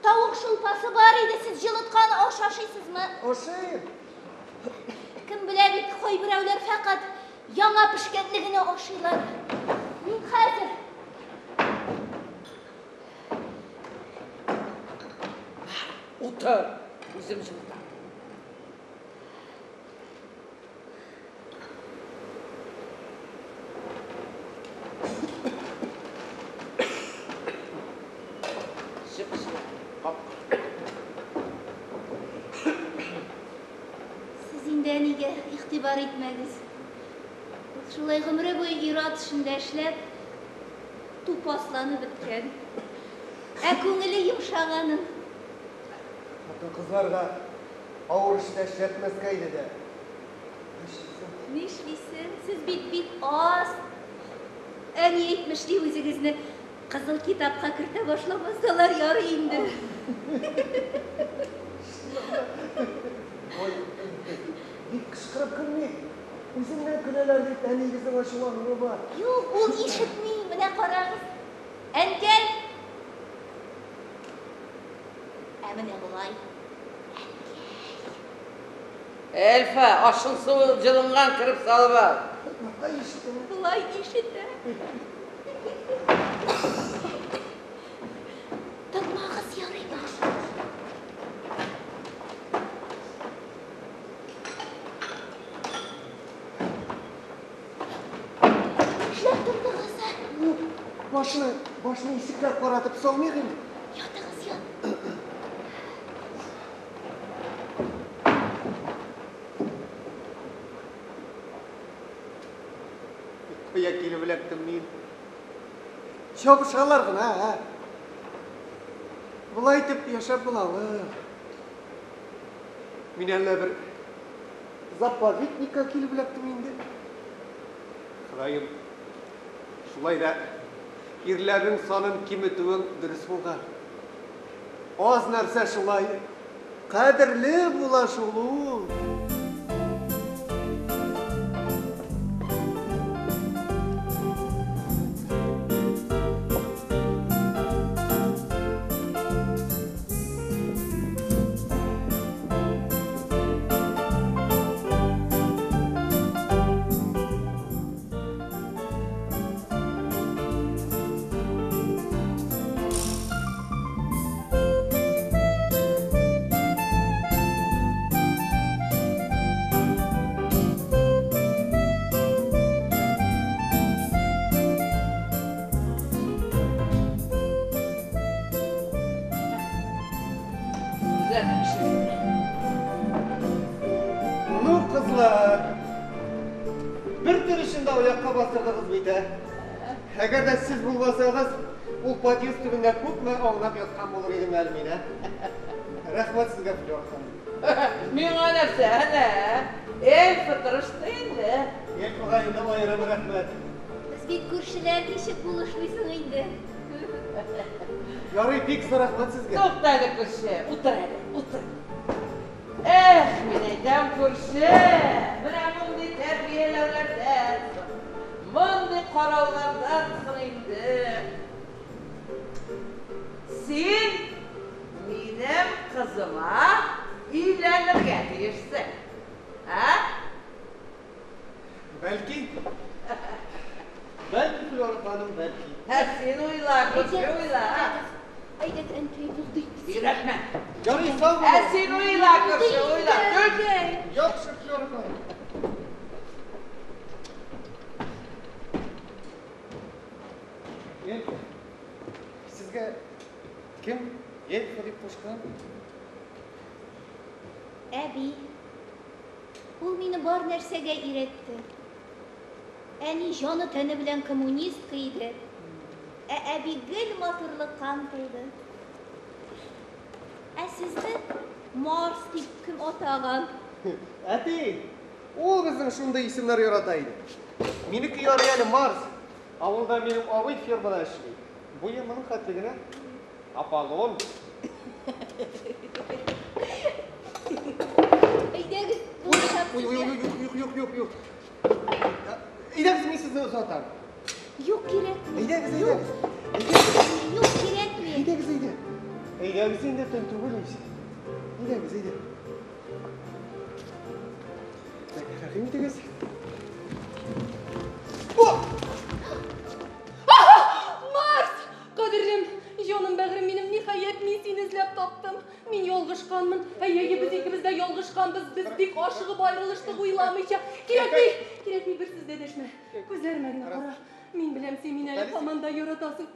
тавык шулпасы бар иде, сез җылыткан аш ашыйсызмы? Ашыйм. Кем белә бит, кайберәүләр фәкать яңа пешкәнне генә ашыйлар. Мин хәзер. Утыр, үзем җылытам. Чык, чык, кап. Сез инде әнигә игътибар итмәгез. Ул шулай гомере буе ир-ат эшендә эшләп, тупасланып беткән. Ә күңеле йомшаганын. Хатын-кызларга авыр эштә эшләтмәскә иде дә. Нишлисең? Сез бит бик аз. Әни әйтмешли, үзегезне кызыл китапка кертә башламасалар ярый инде. Ой, бик кычкырып көлмик. Үзеңнән көләләр дип әниегезнең ачулануы бар. Юк, ул ишетми. Менә карагыз. Әнкәй! Ә менә болай. Әнкәй! Эльфа, ашың суы җылынган, кереп салып ал. Болай ишетә. Болай ишетә. Тынмагыз, ярыймы? Нишләп тындыгыз, ә? Юк, башны, башны ишеккә каратып салмыйк инде. Ятыгыз, ят. Кая килеп эләктем мин? Чабышалар гына, ә? Болай итеп яшәп буламы? Мин әллә бер заповедникка килеп эләктем инде. Ходаем, шулай да ирләрнең санын киметүең дөрес булган. Аз нәрсә шулай кадерле була шул ул. Ну, кызлар, бер төн эчендә аякка бастырдыгыз бит, ә? Әгәр дә сез булмасагыз, ул подъезд төбендә күпме аунап яткан булыр идем әле мин, ә? Рәхмәт сезгә, Флёр ханым. Миңа нәрсә, әнә? Эльфа тырышты инде. Эльфага инде аерым рәхмәт. Без бит күршеләр, ничек булышмыйсың инде? Ярый, бик зур рәхмәт сезгә. Тукта әле, күрше, утыр әле, утыр. Эх, мин әйтәм, күрше, менә мондый тәрбияләүләрдән соң, мондый караулардан соң инде. Син минем кызыма өйләнергә тиешсең. Ә? Бәлки. Бәлки, Флёра ханым, бәлки. Ә син уйла, күрше, уйла. Әйдәгез, әнкәй, булды инде. Өйрәтмә. Ярый, сау Ә булыгыз. син уйла, күрше, уйла. Түк. Әнкәй. Яхшы, Флёра ханым. Эльфа, сезгә кем Эльфа дип кушкан? Әби. Ул мине бар нәрсәгә өйрәтте. Әни җаны тәне белән коммунистка иде. Ә әби гел матурлыкка омтылды. Ә сезне Марс дип кем атаган? Әти, ул безнең шундый исемнәр ярата иде. Минеке ярый әле Марс. Авылда минем абый фермада эшли. Буе моның хәтле генә. Аполлон. Әйдәгез, булышам Ой, ой, сезгә. ой, юк, юк, юк, юк. Әйдәгез, мин сезне озатам. Юк, кирәкми. Әйдәгез, Юк, әйдәгез. Әйдәгез. юк, кирәкми. Әйдәгез, әйдә. Әйдәгез инде, төн түгел ич. Әйдәгез, әйдә. Так, рәхим итегез. О! Марс! Кадерлем, җаным бәгърем минем, ниһаять мин сине эзләп таптым. Мин ялгышканмын. Әй, әй, без икебез дә ялгышканбыз. Без бик ашыгып аерылыштык, уйламыйча. Кирәкми, кирәкми, бер сүз дә дәшмә. Күзләремә генә кара. Мин беләм, син мине әле һаман да яратасың.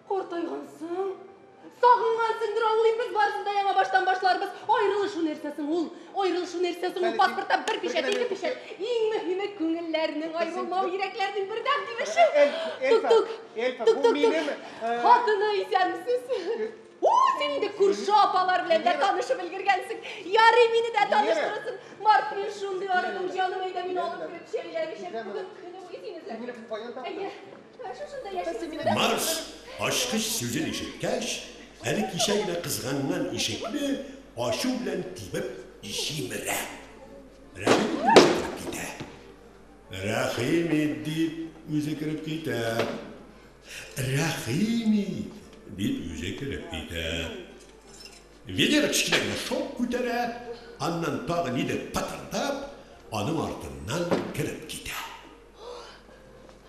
Картайгансың. Сагынгансыңдыр, аңлыйм, без барысын да яңа баштан башларбыз. Аерылышу нәрсәсең ул? Аерылышу нәрсәсең ул? Паспортта бер печать, ике печать. Иң мөһиме күңелләрнең аерылмавы, йөрәкләрнең бердәм тибеше. Эльфа, Тук, тук. Эльфа, Тук, бу тук, тук. минем, Хатыны, исәнмесез. О, син инде күрше апалар белән дә танышып өлгергәнсең. Ярый, мине дә Венера. таныштырасың. Марк, мин шундый Ой, арыдым, җаным, әйдә мине алып кереп чәйләр эчәк. Бүген көне буе сине эзләп. Мине каян таптың? Әйе. Шушында яшим. Марс ачкыч сүзен ишеткәч, әле кичә генә кызганган ишекне ачу белән тибеп җимерә. Рәхим ит үзе кереп китә. Рәхим ит дип үзе кереп китә. Рәхим ит дип үзе кереп китә. Венера кечкенә генә шок күтәрә, аннан тагы нидер пытырдап, аның артыннан кереп китә.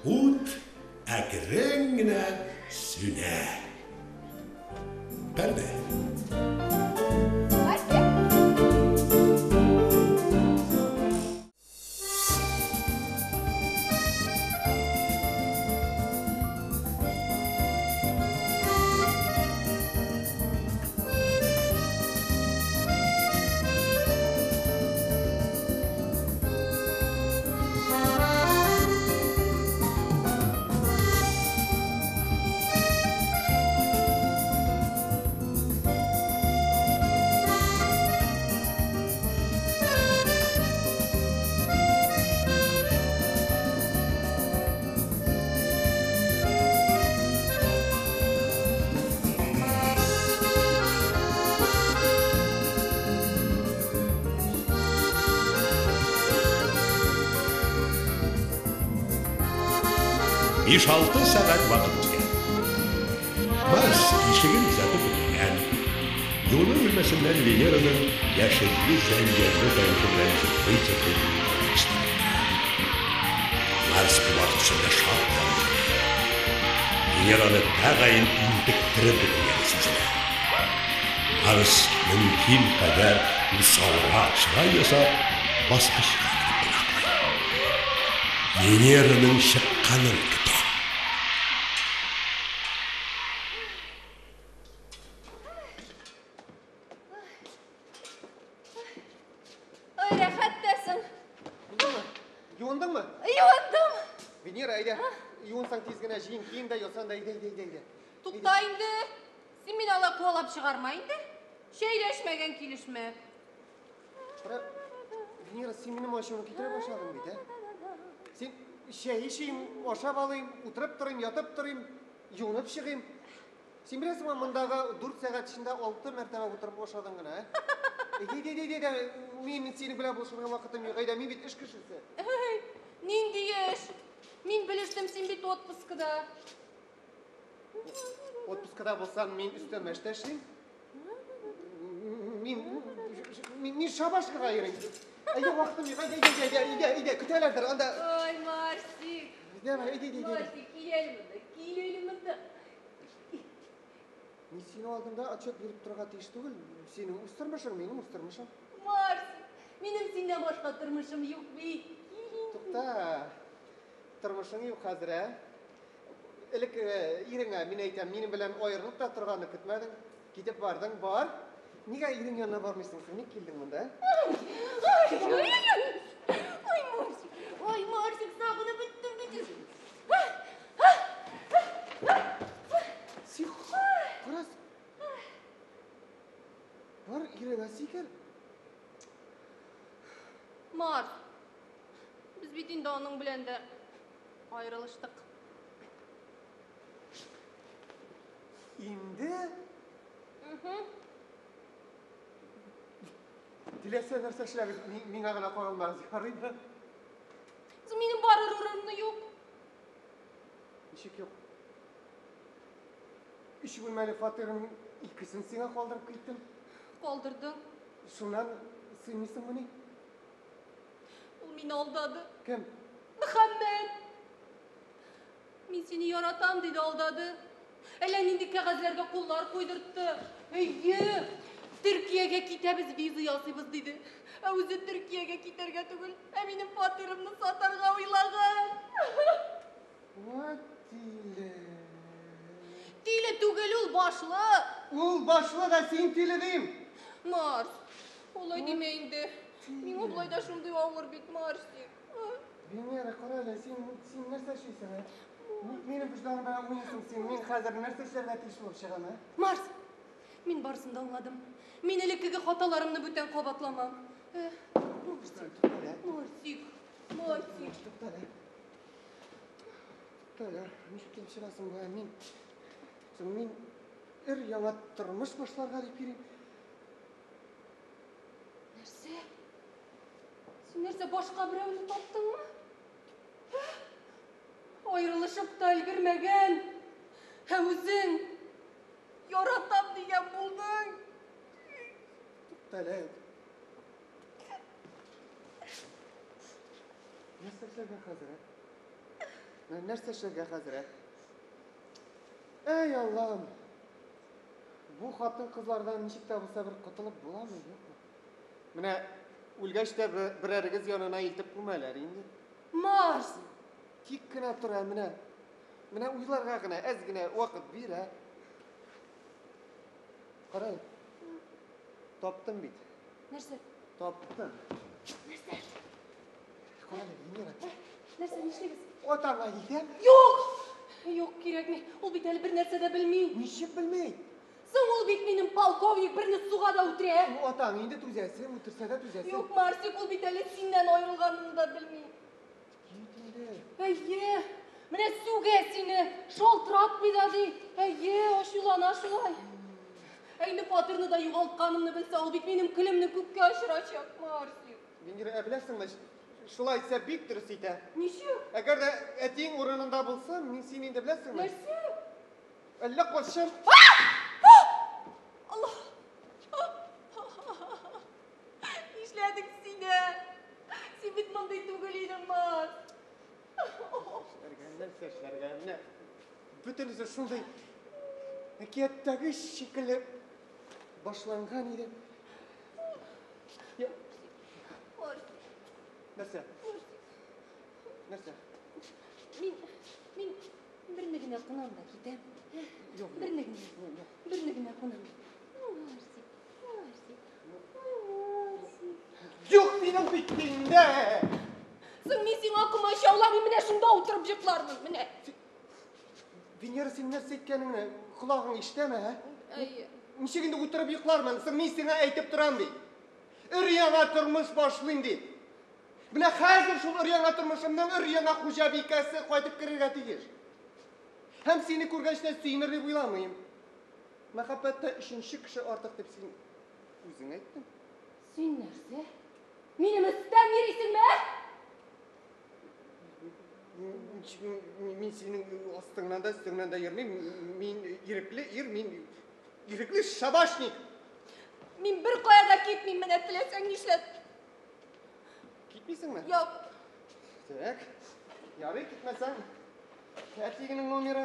Ут әкрен генә сүнә. Пәрдә. Биш-алты сәгать вакыт үткән. Марс ишеген озатып бетергән. Юыну бүлмәсеннән Венераның яшелле-зәңгәрле тавышы белән җырлый-җырлый ишетелеп тора. Марс бу вакыт эчендә шактый алҗыды. Венераны тәгаен интектереп бетергәне сизелә. Марс мөмкин кадәр усалрак чырай ясап, баскычка менеп кунаклый. Венераның чыкканын көтә. Ой, рәхәт тә соң. Булдымы? Юындыңмы? Юындым. Венера, әйдә. Юынсаң тиз генә җыен, киен дә, ясан да, әйдә, әйдә, әйдә, әйдә. Тукта инде. Син мине алай куалап чыгарма инде. Чәйләшмәгән килешме? Кара, Венера, син минем ачуымны китерә башладың бит, ә? Син чәй эчим, ашап алыйм, утырып торыйм, ятып торыйм, юынып чыгыйм. Син беләсеңме, мондагы 4 сәгать эчендә 6 мәртәбә утырып ашадың гына, ә? Әйдә, әйдә, әйдә, әйдә, мин синең белән булышырга вакытым юк, әйдә, мин бит эш кешесе. Әй, нинди эш? Мин белештем, син бит отпускыда. Отпускада булсам, мин өстәмә эштә эшлим. Мин, мин, мин шабашкага йөрим. Әйдә, вакытым юк, әйдә, әйдә, әйдә, әйдә, әйдә, көтәләрдер, анда. Ой, Марсик. Давай, әйдә, әйдә, әйдә. Марсик, кил әле монда, кил әле монда. Мин синең алдыңда отчет биреп торырга тиеш түгел. Синең үз тормышың, минем үз тормышым. Марсик, минем синнән башка тормышым юк бит. Кил инде. Тукта. Тормышың юк хәзер, ә? Элек иреңә, мин әйтәм, минем белән аерылып та торганны көтмәдең. Китеп бардың, бар. Нигә ирең янына бармыйсың син? Ник килдең монда, ә? Ай, ай, ай, ай, Марсик, ай, Марсик, сагынып беттем бит. Син кара. Бар, иреңә сикер. Марс, без бит инде аның белән дә аерылыштык. Инде? Теләсә нәрсә эшләгез, миңа гына кагылмагыз, ярыймы? Соң минем барыр урыным юк. Ничек юк? Өч бүлмәле фатирның икесен сиңа калдырып киттем. Калдырдың. Шуннан сыймыйсыңмыни? Ул мине алдады. Кем? Мөхәммәт. Мин сине яратам, диде, алдады. Әллә нинди кәгазьләргә куллар куйдыртты. Әйе, Төркиягә китәбез, виза ясыйбыз, диде. Ә үзе Төркиягә китәргә түгел, ә минем фатирымны сатарга уйлаган. Вот тиле. Тиле түгел ул, башлы. Ул башлы да син тиле дим. Марс, олай димә инде. Миңа болай да шундый авыр бит, Марсик. Венера, кара әле, син, син нәрсә эшлисең, ә? Ник минем вөҗданым белән уйныйсың син? Мин хәзер нәрсә эшләргә тиеш булып чыгам, ә? Марс, мин барысын да аңладым. Мин элеккеге хаталарымны бүтән кабатламам. Марсик, Марсик, Марсик. Туктале. Туктале, ничек килеп чыга соң бу? Мин соң мин өр яңа тормыш башларга дип йөрим. Нәрсә? Син нәрсә башка берәүне таптыңмы? Аерылышып та өлгермәгән. Ә үзең яратам дигән булдың. Туктале. Нәрсә эшләргә хәзер? Ә? Менә нәрсә эшләргә хәзер? Ә? Әй, Аллам! Бу хатын-кызлардан ничек тә булса бер котылып буламы, юкмы? Менә үлгәч тә берәрегез янына илтеп күмәләр инде. Марс! Тик кенә тор, ә менә. Менә уйларга гына әз генә вакыт бир, ә. Кара. Таптым бит. Нәрсә? Таптым. Нәрсә? Кара әле, Венера. Нәрсә, нишлибез? Атаңа илтәм. Юк! Юк, кирәкми. Ул бит әле бер нәрсә дә белми. Ничек белми? Соң ул бит минем полковник, берне суга да үтерә. Атаң инде түзәсен, үтерсә дә түзәсен. Юк, Марсик, ул бит әле синнән аерылганын да белми. Кит инде. Әйе, менә сүгә сине, шалтыратмый да ди. Әйе, ачулана шулай. Ә инде фатирны да югалтканымны белсә, ул бит минем көлемне күккә очырачак, Марсик. Венера, ә беләсеңме, шулай итсә бик дөрес итә. Ничек? Әгәр дә әтиең урынында булсам, мин сине инде беләсеңме? Нәрсә? Әллә кайчан Алла! Нишләдең син, ә? Син бит мондый түгел идең, Марс. Эшләргә, нәрсә эшләргә? Менә бөтенесе шундый әкияттәге шикелле башланган иде. Я, Марс, нәрсә? Марс, Нәрсә? мин берне генә кунам да китәм. Юк, Берне генә. юк, юк. Берне генә кунам. Марсик, Марсик, ой, Марсик. Юк, минем бит инде! Соң мин сиңа комачауламыйм, менә шунда утырып йоклармын, менә. Венера, син нәрсә әйткәнеңне колагың ишетәме, ә? Әйе. Ничек инде утырып йоклармын? Соң мин сиңа әйтеп торам бит. Өр-яңа тормыш башлыйм дип. Менә хәзер шул өр-яңа тормышымның өр-яңа хуҗабикәсе кайтып керергә тиеш. Һәм сине күргәч тә сөенер дип уйламыйм. Мәхәббәттә өченче кеше артык дип син үзең әйттең. Син нәрсә? Минем өстән йөрисеңме, ә? Мин синең астыңнан да, өстеңнән дә йөрмим. Мин ирекле ир, мин ирекле шабашник. Мин бер кая да китмим, менә теләсәң нишләт. Китмисеңме? Юк. Так. Ярый, китмәсәң. Әтигенең номеры.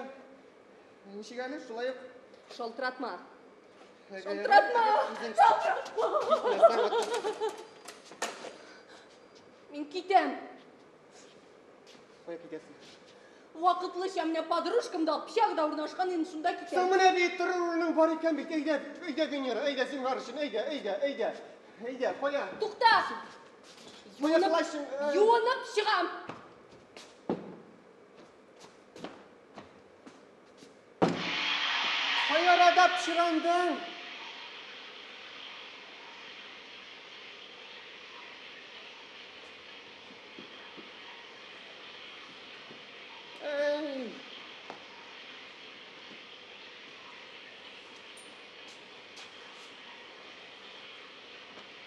Ничек әле? Шулай ук. Шалтыратма. Әгәр- Шалтыратма. Үзең Шалтыратма. китмәсәң, Мин китәм. Кая китәсең? Вакытлыча менә подружкамда общагада урнашкан инде шунда Соң китәм. менә бит торыр урының бар икән бит. Әйдә, әйдә, Венера, әйдә, зинһар өчен, әйдә, әйдә, әйдә. Әйдә, кая? Тукта. Кая Юынып, плащың? юынып чыгам. Кая арада пычрандың? Әй!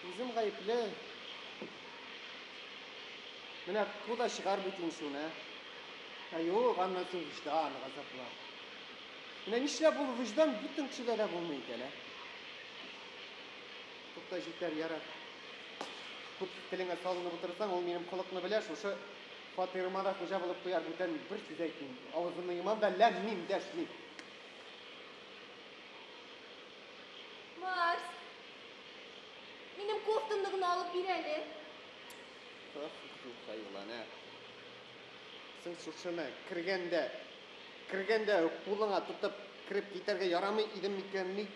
Үзем гаепле. Менә куда чыгар бит инде шуны. Ә юк, аннан соң вөҗдан газаплар. Менә нишләп ул вөҗдан бөтен кешедә дә булмый икән, ә? Тукта, җитәр, ярар. Күп телеңә салынып утырсаң, ул минем холыкны белә, шушы фатирыма да хуҗа булып куяр, бүтән бер сүз әйтмим. Авызымны йомам да ләм-мим дәшмим. Марс. Минем кофтамны гына алып бир әле. Ах, хайван, ә. Син шушыны кергәндә, кергәндә үк кулыңа тотып кереп китәргә ярамый иде микән ни?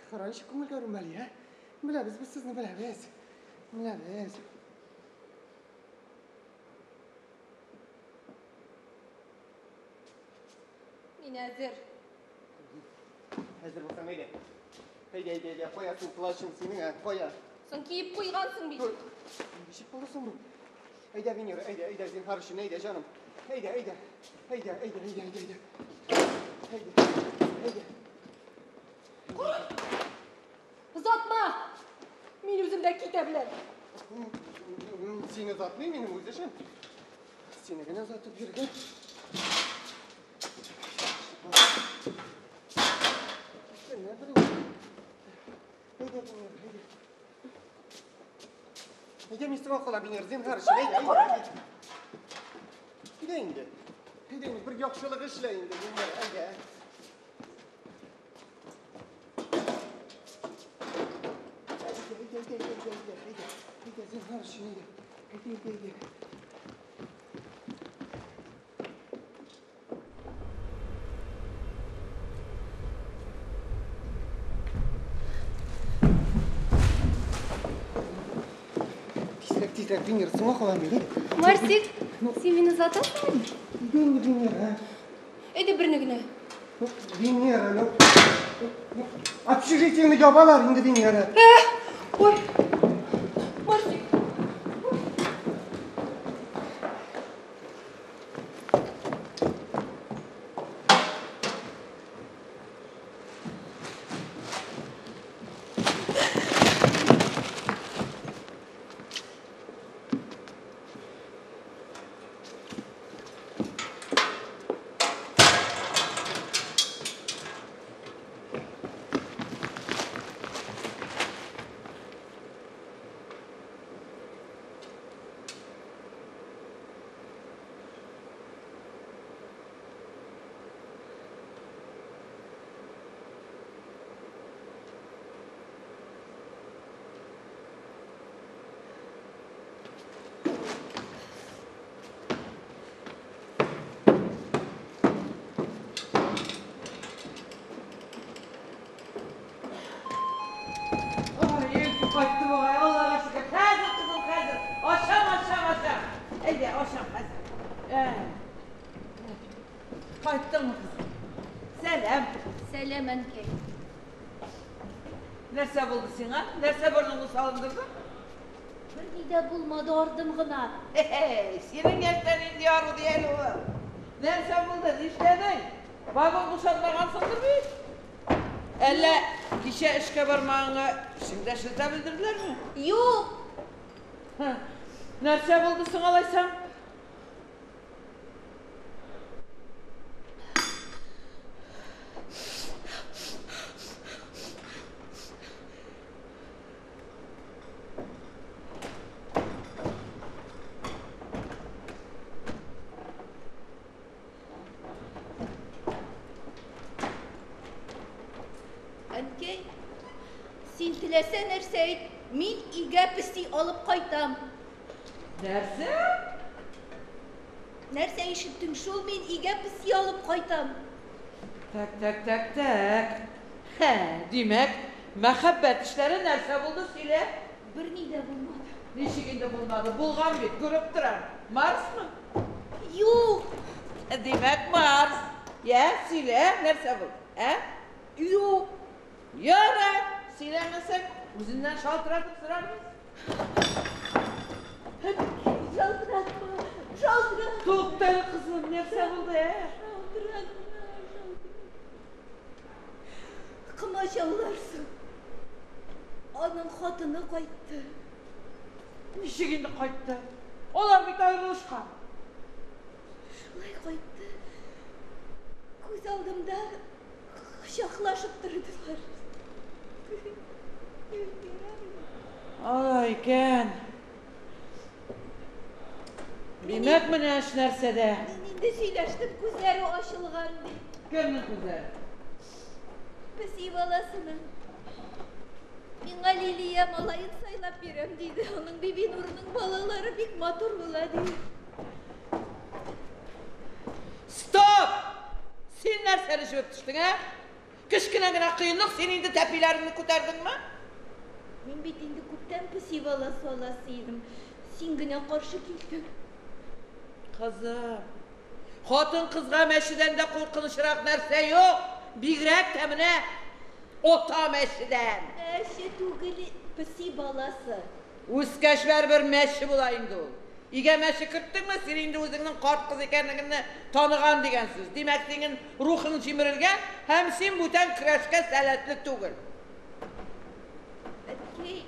Кара, ничек күңелгә үрмәли, ә? Беләбез без сезне, беләбез. Беләбез. Мин әзер. Әзер булсаң, әйдә. Әйдә, әйдә, әйдә, кая син плащың синең, ә? Кая? Соң киеп куйгансың бит. Ничек булды соң бу? Әйдә, Венера, әйдә, әйдә, зинһар өчен, әйдә, җаным. Әйдә, әйдә. Әйдә, әйдә, әйдә, әйдә, әйдә. Әйдә, әйдә. Озатма! Мин үзем дә китә беләм. Сине озатмыйм, минем үз эшем. Сине генә озатып йөргән. Әйдә, Венера, әйдә. Әйдә, мин сиңа калам, Венера, зинһар өчен, әйдә, әйдә, әйдә. Әйдә инде. Әйдә инде, бер яхшылык эшлә инде, Венера, әйдә. Әйдә, әйдә, әйдә, әйдә, әйдә, әйдә. Әйдә, зинһар өчен, әйдә. Әйдә, әйдә, әйдә. Тизрәк, тизрәк, Венера, соңга калам мин, әйдә. Марсик, син мине озатасыңмы? Әйдә инде, Венера. Әйдә берне генә. Ну, Венера, ну. Общежитиеңне ябалар инде, Венера. Ой, Марсик. Ай, Елки кайтты бугай, Аллага шөкер. Хәзер, кызым, хәзер. Ашам, ашам, ашам. Әйдә, ашам, хәзер. Ә. Кайттыңмы, кызым? Сәлам. Сәлам, әнкәй. Нәрсә булды сиңа? Нәрсә борыныңны салындырды? Берни дә булмады, ардым гына. Хе-хе, синең яшьтә нинди ару ди әле ул? Нәрсә булды? Нишләдең? Вагон бушатмагансыңдыр бит? Әллә кичә эшкә бармаганга эшеңдә шелтә белдерделәрме? Юк. Һы, Нәрсә булды соң алайса? Әнкәй, син теләсә нәрсә әйт, мин өйгә песи алып кайтам. Нәрсә? Нәрсә ишеттең шул, мин өйгә песи алып кайтам. Так, так, так, так. Хә, димәк, мәхәббәт эшләре нәрсә булды, сөйлә. Берни дә булмады. Ничек инде булмады? Булган бит, күреп торам. Марсмы? Юк. Димәк, Марс. Я, сөйлә, нәрсә булды? Ә? Юк. Ярар, сөйләмәсәң, үзеннән шалтыратып сорарбыз. Шалтыратма, шалтыратма. Тукта әле, кызым, нәрсә булды, ә? Шалтыратма, шалтыратма. Комачауларсың. Аның хатыны кайтты. Ничек инде кайтты? Алар бит аерылышкан. Шулай кайтты. Күз алдымда кочаклашып тордылар. Алай икән. Димәк, менә эш нәрсәдә. Мин инде сөйләштем, күзләре ачылган ди. Кемнең күзләре? Песи баласының. Миңа Лилия малаен сайлап бирәм диде. Аның Бибинурның балалары бик матур була ди. Стоп! Син нәрсәне җебеп төштең, ә? Кечкенә генә кыенлык, син инде тәпиләреңне күтәрдеңме? Мин бит инде күптән песи баласы аласы идем. Син генә каршы килдең. Кызым, хатын-кызга мәчедән дә куркынычрак нәрсә юк. Бигрәк тә менә ата мәчедән. Мәче түгел, песи баласы. Үскәч бәрбер мәче була инде ул. Өйгә мәче керттеңме, син инде үзеңнең карт кыз икәнлегеңне таныган дигән сүз. Димәк, синең рухың җимерелгән һәм син бүтән көрәшкә сәләтле түгел. Әткәй,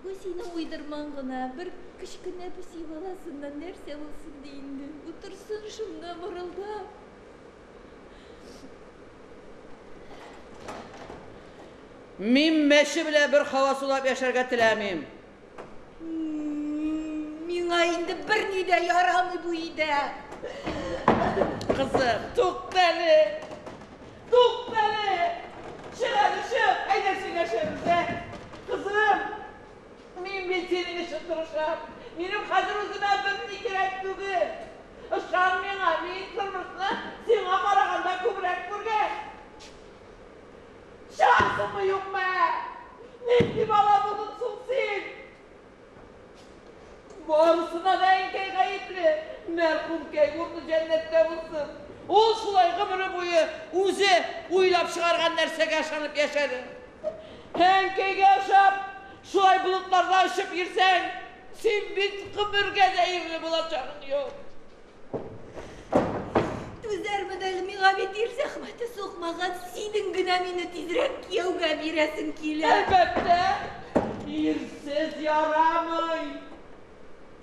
бу синең уйдырмаң гына. Бер кечкенә песи баласыннан нәрсә булсын ди инде. Утырсын шунда мырылдап. Мин мәче белән бер һава сулап яшәргә теләмим. Миңа инде берни дә ярамый бу өйдә. Кызым, туктале. Туктале. Чык әле, чык. Әйдә сөйләшәбез, ә? Кызым, мин бит синең өчен тырышам. Минем хәзер үземә берни кирәк түгел. Ышан миңа, мин тормышны сиңа караганда күбрәк күргән. Чыгасыңмы, юкмы? Нинди бала булдың соң син? Барысына да әнкәй гаепле. Мәрхүмкәй урыны җәннәттә булсын. Ул шулай гомере буе үзе уйлап чыгарган нәрсәгә ышанып яшәде. Әнкәйгә ошап, шулай болытларда очып йөрсәң, син бит гомергә дә ирле булачагың юк. Түзәрмен әле, миңа бит ир зәхмәте сукмаган, синең генә мине тизрәк кияүгә бирәсең килә. Әлбәттә, ирсез ярамый.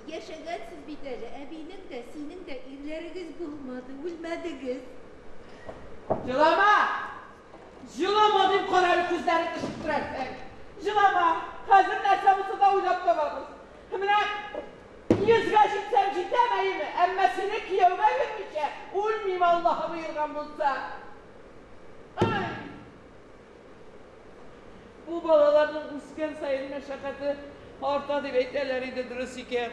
Яшәгәнсез бит әле, әбинең дә, синең дә ирләрегез булмады, үлмәдегез. Җылама! Җылама дип кара әле, күзләрен төшеп. Җылама! Хәзер нәрсә булса да уйлап табабыз. Менә 100гә җитсәм җитәм, әйеме? Әмма сине кияүгә бирмичә үлмим, Аллаһы боерган булса. Ай! Бу балаларның үскән саен мәшәкате арта дип әйтәләр иде, дөрес икән.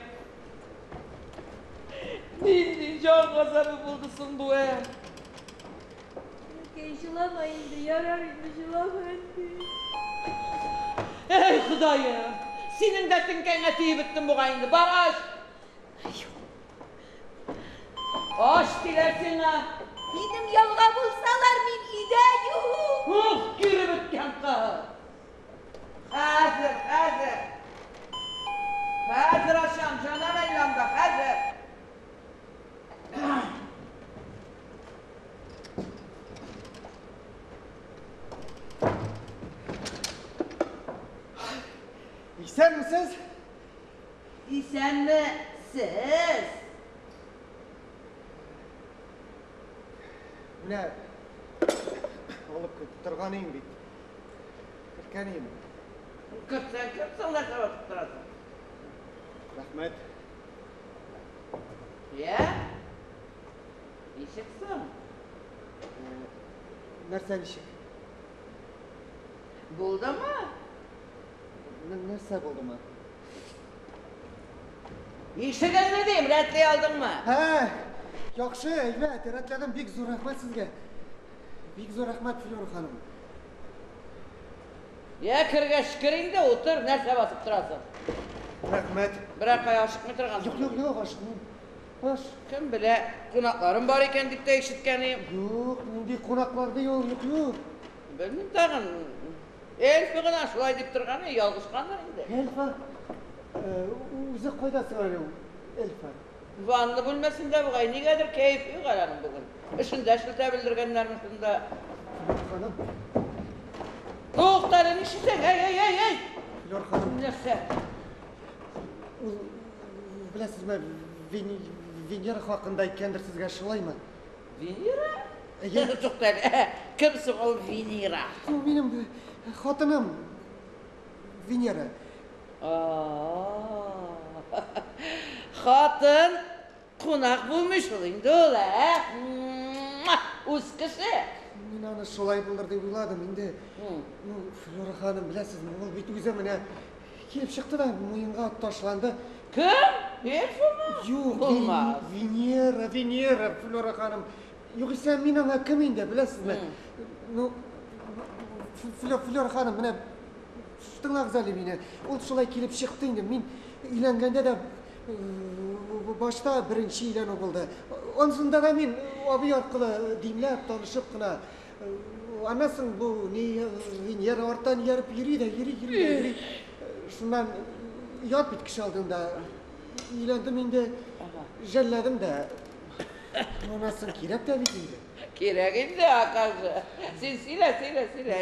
Нинди җан газабы булды соң бу, ә? Әнкәй, җылама инде, ярар инде, җылама инде. Эй, Ходаем! Синең дә теңкәңә тиеп беттем бугай инде. Бар, ач! Ач диләр сиңа. Минем янга булсалар, мин өйдә юк. Ух, кире беткән кыз. Хәзер, хәзер. Хәзер ачам, җанам әллә анда, хәзер. Исәнмесез? Исәнмесез. Менә алып торган идем бит. Керткән идем. Кертсәң, кертсең, нәрсә басып торасың? Рәхмәт. Я? Ничек соң? Нәрсә ничек? Булдымы? Нәрсә булдымы? Ишегеңне дим, рәтли алдыңмы? Һә, яхшы, әйбәт, рәтләдем. Бик зур рәхмәт сезгә. Бик зур рәхмәт, Флюра ханым. Я, кергәч кер инде, утыр, нәрсә басып торасың? Рәхмәт. Берәр кая ашыкмый торгансың. Юк, юк, юк, ашыкмыйм. Аш. Кем белә, кунакларым бар икән дип тә ишеткән идем. Юк, нинди кунаклар ди ул, юк, юк. Белмим тагын. Эльфа гына шулай дип торган, ялгышкандыр инде. Эльфа? Үзе кайда соң әле ул, Эльфа? Ванна бүлмәсендә бугай, нигәдер кәеф юк әле аның бүген. Эшендә шелтә белдергәннәрме шунда. Флюра ханым. Тукта әле, нишлисең? Әй, әй, әй, әй! Флюра ханым. Нәрсә? Ул, беләсезме, Венера хакында әйткәндер сезгә, шулаймы? Венера? Әйе. Тукта әле, кем соң ул Венера? Ул минем хатыным Венера. Хатын кунак булмый шул инде ул, ә? Үз кеше. Мин аны шулай булыр дип уйладым инде. Ну, Флюра ханым, беләсезме, ул бит үзе менә килеп чыкты да муенга ташланды. Кем? Эльфамы? Юк, Булмас. Венера, Венера, Флюра ханым. Югыйсә мин аңа кем инде, беләсезме? Ну, Флёр ханым, менә тыңлагыз әле мине. Ул шулай килеп чыкты инде. Мин өйләнгәндә дә башта беренче өйләнү булды. Ансында да мин абый аркылы димләп, танышып кына. Аннан соң бу ни Венера арттан ияреп йөри дә йөри, йөри дә йөри. Шуннан ят бит кеше алдында. Өйләндем инде, жәлләдем дә. Аннан соң кирәк тә бит инде. Кирәк инде, акажы. Син сөйлә, сөйлә, сөйлә.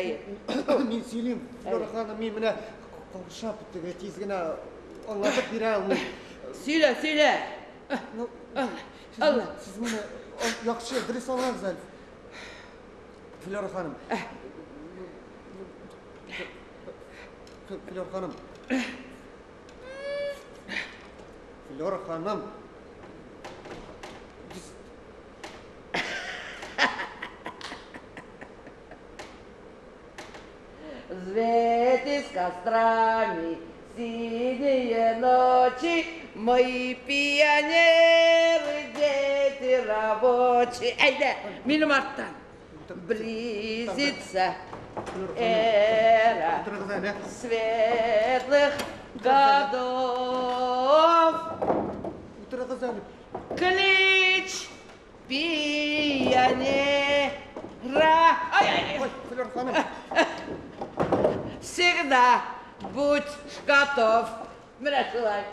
Мин сөйлим, Флора ханым, мин менә каушап теге тиз генә аңлатып бирә алмыйм. Сөйлә, сөйлә. Ну, сез моны яхшы, дөрес аңлагыз әле. Флора ханым. Флора ханым. Флора ханым. Взвейтесь кострами синие ночи, мои пионеры, дети рабочие. Әйдә, минем арттан. Близится эра светлых годов. Клич пионера. Ай, ай, ай. Всегда будь готов. Менә шулай.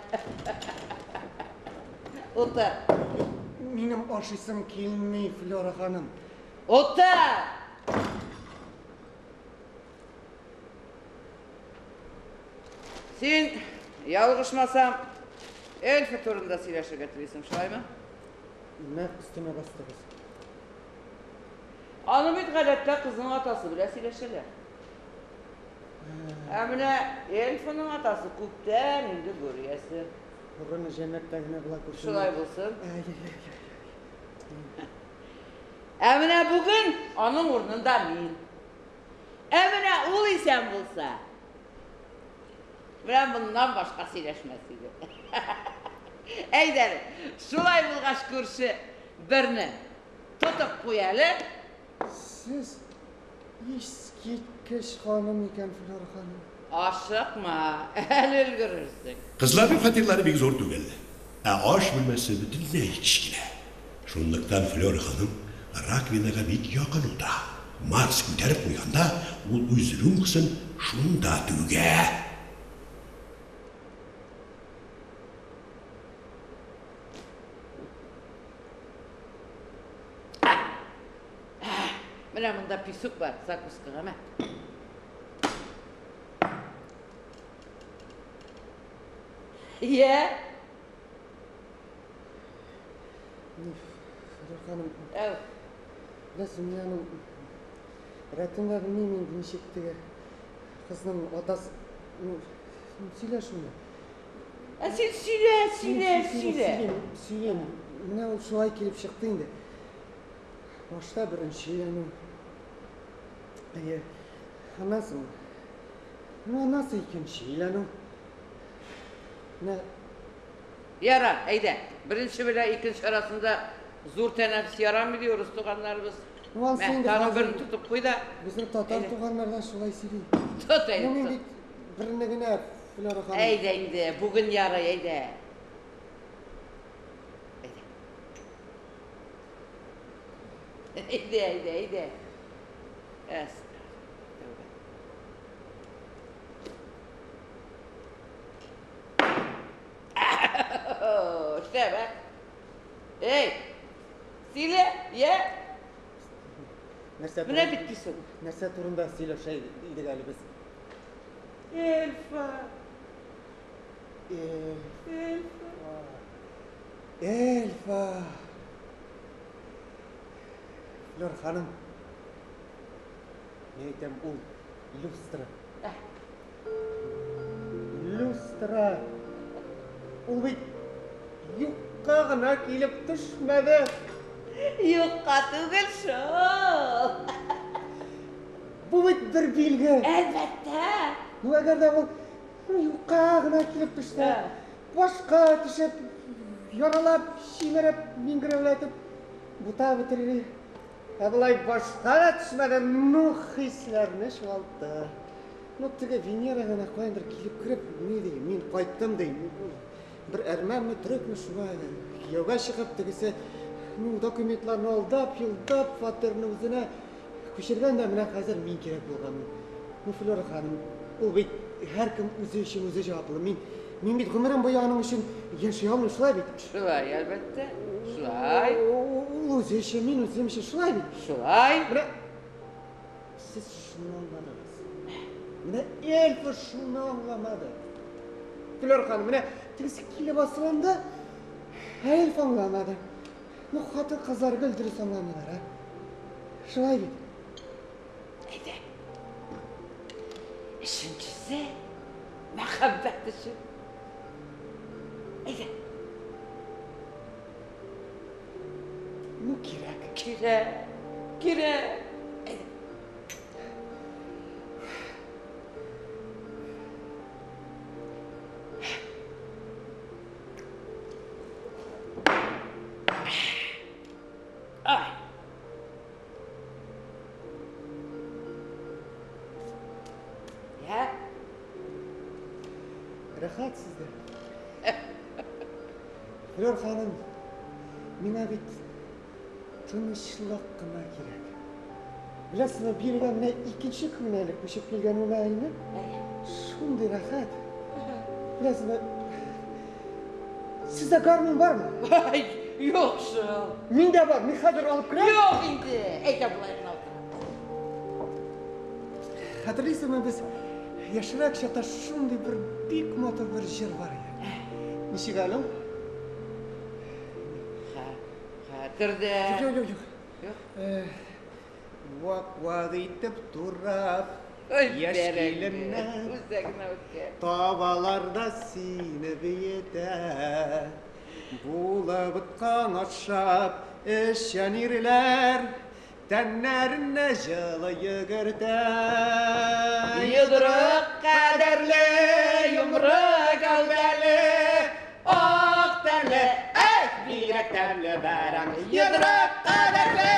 Утыр. Минем ашыйсым килми, Флора ханым. Утыр! Син, ялгышмасам, Эльфа турында сөйләшергә телисең, шулаймы? Нәкъ өстемә бастыгыз. Аны бит гадәттә кызның атасы белән сөйләшәләр. Ә менә Эльфаның атасы күптән инде гүр иясе. Урыны җәннәттә генә була күрсен. Шулай булсын. Ә менә бүген аның урынында мин. Ә менә ул исән булса, менә моннан башка сөйләшмәс иде. Әйдә әле, шулай булгач күрше берне тотып куй әле. Сез искиткеч ханым икән, Флора ханым. Ашыкма, әле өлгерерсең. Кызларның фатирлары бик зур түгел, ә аш бүлмәсе бөтенләй кечкенә. Шунлыктан Флора ханым раковинага бик якын утыра. Марс күтәреп куйганда, ул үз рюмкасын шунда түгә. Менә монда песок бар, закускага, мә. Йә? Флора ханым, Әү. беләсең, мин аның рәтен дә белмим инде, ничек теге кызның атасы, ну, сөйлә шуны. Ә син сөйлә, сөйлә, сөйлә. Сөйлим, сөйлим. Менә ул шулай килеп чыкты инде. Башта беренче өйләнү. Әйе. Аннан соң, ну, аннан соң икенче өйләнү. Менә Ярар, әйдә. Беренче белән икенче арасында зур тәнәфес ярамый ди урыс туганнарыбыз. Ну, ансы Мә, инде тагын хәзер берне тотып куй да. Безнең татар Әйдә. туганнар да шулай сөйли. Тот әйдә, Ну, мин тот. бит берне генә, Флора ханым. Әйдә инде, бүген ярый, әйдә. Әйдә. Әйдә, әйдә, әйдә. Әстәгъфирулла. Шәп, ә? Эй, сөйлә, йә? Нәрсә Менә турында- бит песок. Нәрсә турында сөйләшә идек әле без? Эльфа. Эльфа. Эльфа. Флор ханым. Мин әйтәм, ул люстра. Люстра. Ул бит юкка гына килеп төшмәде. Юкка түгел шул. Бу бит бер билге. Әлбәттә. Ну, әгәр дә ул юкка гына килеп төшсә, башка төшеп, яралап, чимереп, миңгерәүләтеп, бута бетерер. Ә болай башка да төшмәде, ну хисләрне чуалтты. Ну теге Венера гына каяндыр килеп кереп, ни ди, мин кайттым ди. Бер әрмәнме, төрекме шуңа кияүгә чыгып, тегесе ну документларны алдап, йолдап, фатирны үзенә күчергән дә менә хәзер мин кирәк булганмын. Ну, Флера ханым, ул бит һәркем үзе өчен үзе җаваплы. Мин бит гомерем буе аның өчен яши алмыйм, шулай бит? Шулай, әлбәттә. Шулай. Ул үзе өчен, мин үзем өчен, шулай бит? Шулай. Менә сез шуны аңладыгыз. Менә Эльфа шуны аңламады. Флера ханым, менә тегесе килеп асылынды, ә Эльфа аңламады. Ну, хатын-кызлар гел дөрес аңламыйлар, а? Шулай бит? Әйдә. Өченчесе мәхәббәт өчен. Әйдә. Ну, кирәк. Кирәк. Кирәк. Әйдә. Ай. Я? Рәхәт сезгә. Флер ханым, миңа бит тынычлык кына кирәк. Беләсезме, бирегә менә икенче көн әле күчеп килгәнемә инде. Шундый рәхәт. Беләсезме, сездә гармун бармы? Ай, юк шул. Миндә бар, мин хәзер алып керәм. Юк инде. Әйдә болай гына утыр. Хәтерлисезме, без яшьрәк чакта шундый бер бик матур бер җыр бар иде. Ничек әле ул? Хәтердә. Юк, юк, юк. Юк. Вак-вак итеп турап, Ой, яшь бәрәңге. киленнәр Үзәгенә үткән. табаларда сине биетә. Булып уткан ашап, эшчән ирләр, тәннәренә җылы йөгертә. Йодрык кадәрле, йомры гәүдәле, ак тәнле, Эх, бигрәк тәмле бәрәңге. Йодрык кадәрле,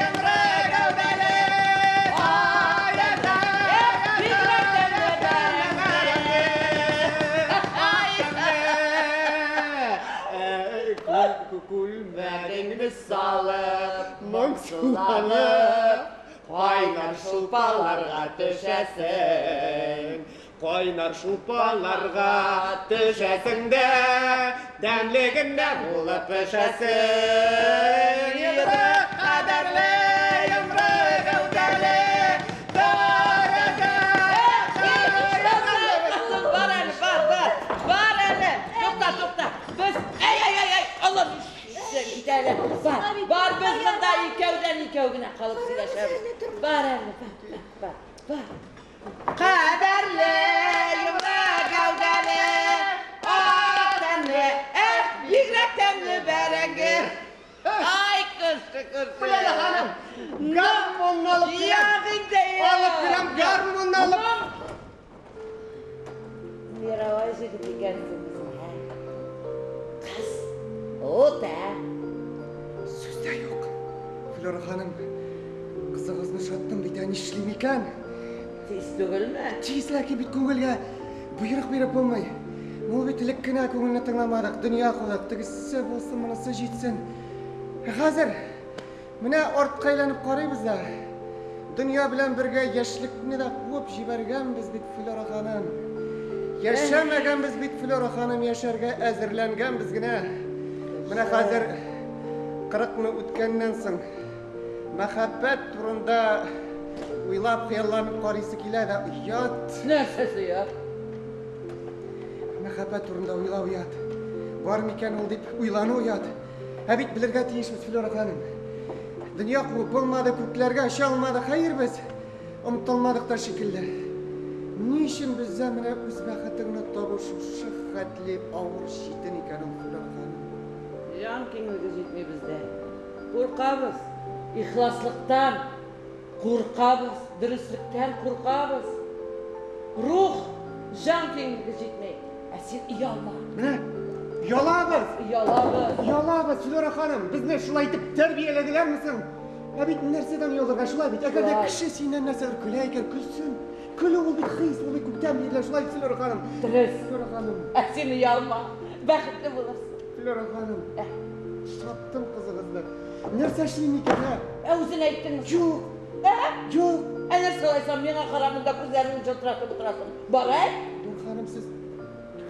йомры гәүдәле, ай, Эх, бигрәк тәмле бәрәңге. Күлмәгеңне салып, моңсуланып, кайнар шулпаларга төшәсең. Кайнар шулпаларга төшәсең дә, тәмлегенә булып пешәсең. Йодрык кадәрле, йомры гәүдәле, Бар әле, бар, бар, бар әле. Тукта, тукта. Без, әй, әй, әй, әй, Алла, кит әле. Бар, бар, без монда икәүдән икәү генә калып сөйләшәбез. Бар әле, бар, бар, бар. Кадәрле, йомры гәүдәле, ак тәнле, эх, бигрәк тәмле бәрәңге. Ай, күрше, күрше. Флера ханым, гармунны алып керәм. Юк инде, юк. Алып керәм, гармунны алып. Мировой җегет икәнсең үзең, ә? Кыз, ут, ә? Сүз дә юк. Флера ханым, кызыгызны ошаттым бит, ә нишлим икән? Тиз түгелме? Тиз, ләкин бит күңелгә боерык биреп булмый. Ул бит элек кенә күңелне тыңламадык, дөнья кудык, тегесе булсын, монысы җитсен. Хәзер менә артка әйләнеп карыйбыз да, дөнья белән бергә яшьлекне дә куып җибәргәнбез бит, Флера ханым. Яшәмәгәнбез бит, Флера ханым, яшәргә әзерләнгәнбез генә. Менә хәзер 40-ны үткәннән соң мәхәббәт турында уйлап, хыялланып карыйсы килә дә, оят. Нәрсәсе оят? Мәхәббәт турында уйлау оят. Бар микән ул дип уйлану оят. Ә бит белергә тиешбез, Флера ханым. Дөнья куып булмады, күкләргә оча алмады. Хәер, без омтылмадык та шикелле. Ни өчен бездә менә үз бәхетеңне табу шушы хәтле авыр читен икән ул, Флера ханым? Җан киңлеге җитми бездә. Куркабыз. Ихласлыктан куркабыз, дөреслектән куркабыз. Рух, җан киңлеге җитми. Ә син оялма. Менә оялабыз. Оялабыз. Оялабыз, Флера ханым. Безне шулай итеп тәрбияләделәрме соң? Ә бит нәрсәдән оялырга, шулай бит? Әгәр дә кеше синнән нәрсәдер көлә икән, көлсен. Көлү ул бит хис, ул бит күктән бирелә, шулай бит, Флера ханым? Дөрес. Флера ханым. Ә син оялма, бәхетле булырсың. Флера ханым. Саттым кызыгызны. Нәрсә эшлим икән, ә? Ә үзең әйттеңме? Юк. Ә? Юк. Ә нәрсә алайса, миңа карап монда күзләреңне җылтыратып утырасың? Бар, ә? Юк, ханым, сез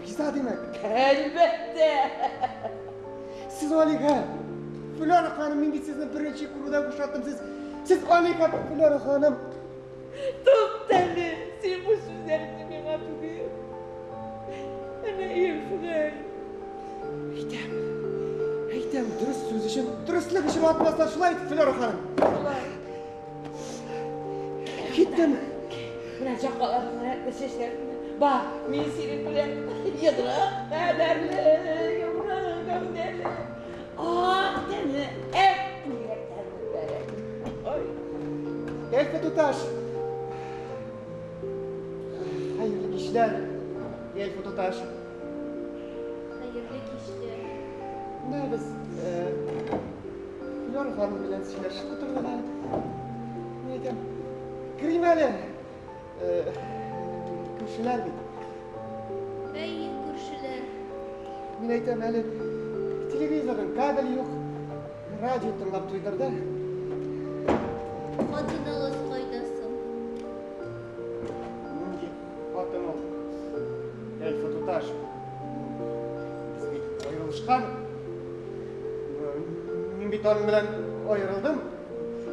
риза димәк. Әлбәттә. Сез Алига. Флера ханым, мин бит сезне беренче күрүдә ошаттым. Сез, сез Алига, Флера ханым. Туктале, син бу сүзләреңне миңа түгел. Әнә Эльфага әйт. Әйтәм. Әйтәм, дөрес сүз өчен, дөреслек өчен атмаслар, шулай бит, Флера ханым. Шулай. Киттем. Менә чакаларыңны, рәтле чәчләреңне. Бар, мин синең белән йодрык кадәрле, йомры гәүдәле, ак тәнле, әп йөрәктән мөбарәк. Ой. Эльфа туташ. Хәерле кичләр, Эльфа туташ. Хәерле кичләр. Менә без Флера ханым белән сөйләшеп утырдык әле. Мин әйтәм, керим әле. Күршеләр бит. Әйе, күршеләр. Мин әйтәм әле, телевизорның кабель юк, радио тыңлап туйдырды. Хатыныгыз кайда соң? Нинди хатын ул? Эльфа туташ. Без бит аерылышкан. Мин бит аның белән аерылдым.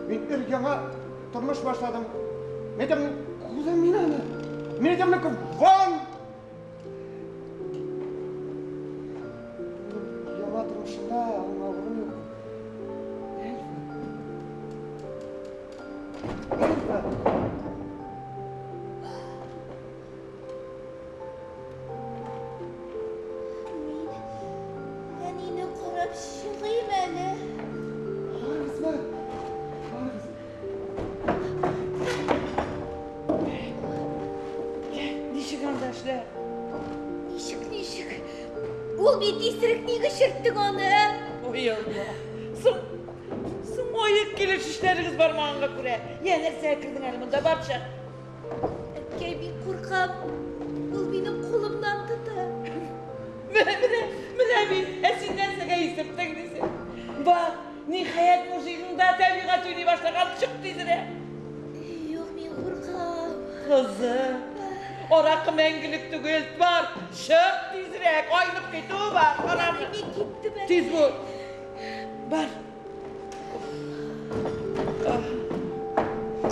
Мин өр яңа тормыш башладым. Мин әйтәм, кудым мин аны. Мин әйтәм, вон! Яңа тормышымда аңа урын юк. Эльфа. Эльфа. Мин әнине карап чыгыйм әле. Барыгыз, бар. Барыгыз. Ничек анда эшләр? Ничек, ничек? Ул бит исерек, ник эчерттең аны, ә? Ой, Алла. Соң, соң аек килеш эшләрегез бармаганга күрә. Я нәрсәгә кердең әле монда, бар чык. Әткәй, мин куркам. Ул минем кулымнан тота. Менә, менә, менә мин. Ә син нәрсәгә исерттең дисең? Бар, ниһаять мужигыңда табигать уйный башлаган, чык тизрәк. Юк, мин куркам. Кызым, аракы мәңгелек түгел, бар, чык тизрәк, айнып китү бар, карамы. Мин киттем әле. Тиз бул. Бар.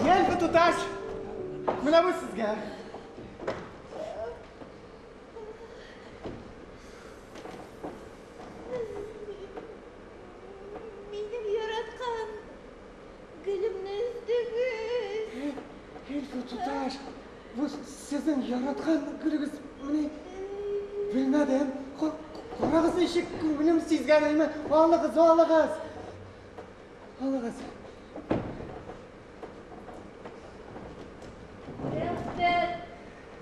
Эльфа туташ. Менә бу сезгә. Минем яраткан гөлемне өздегез. Эльфа туташ, бу сезнең яраткан гөлегез. Менә белмәдем. Карагыз ничек күңелем сизгән әйме. Алыгыз, алыгыз. Алыгыз. Рәхмәт.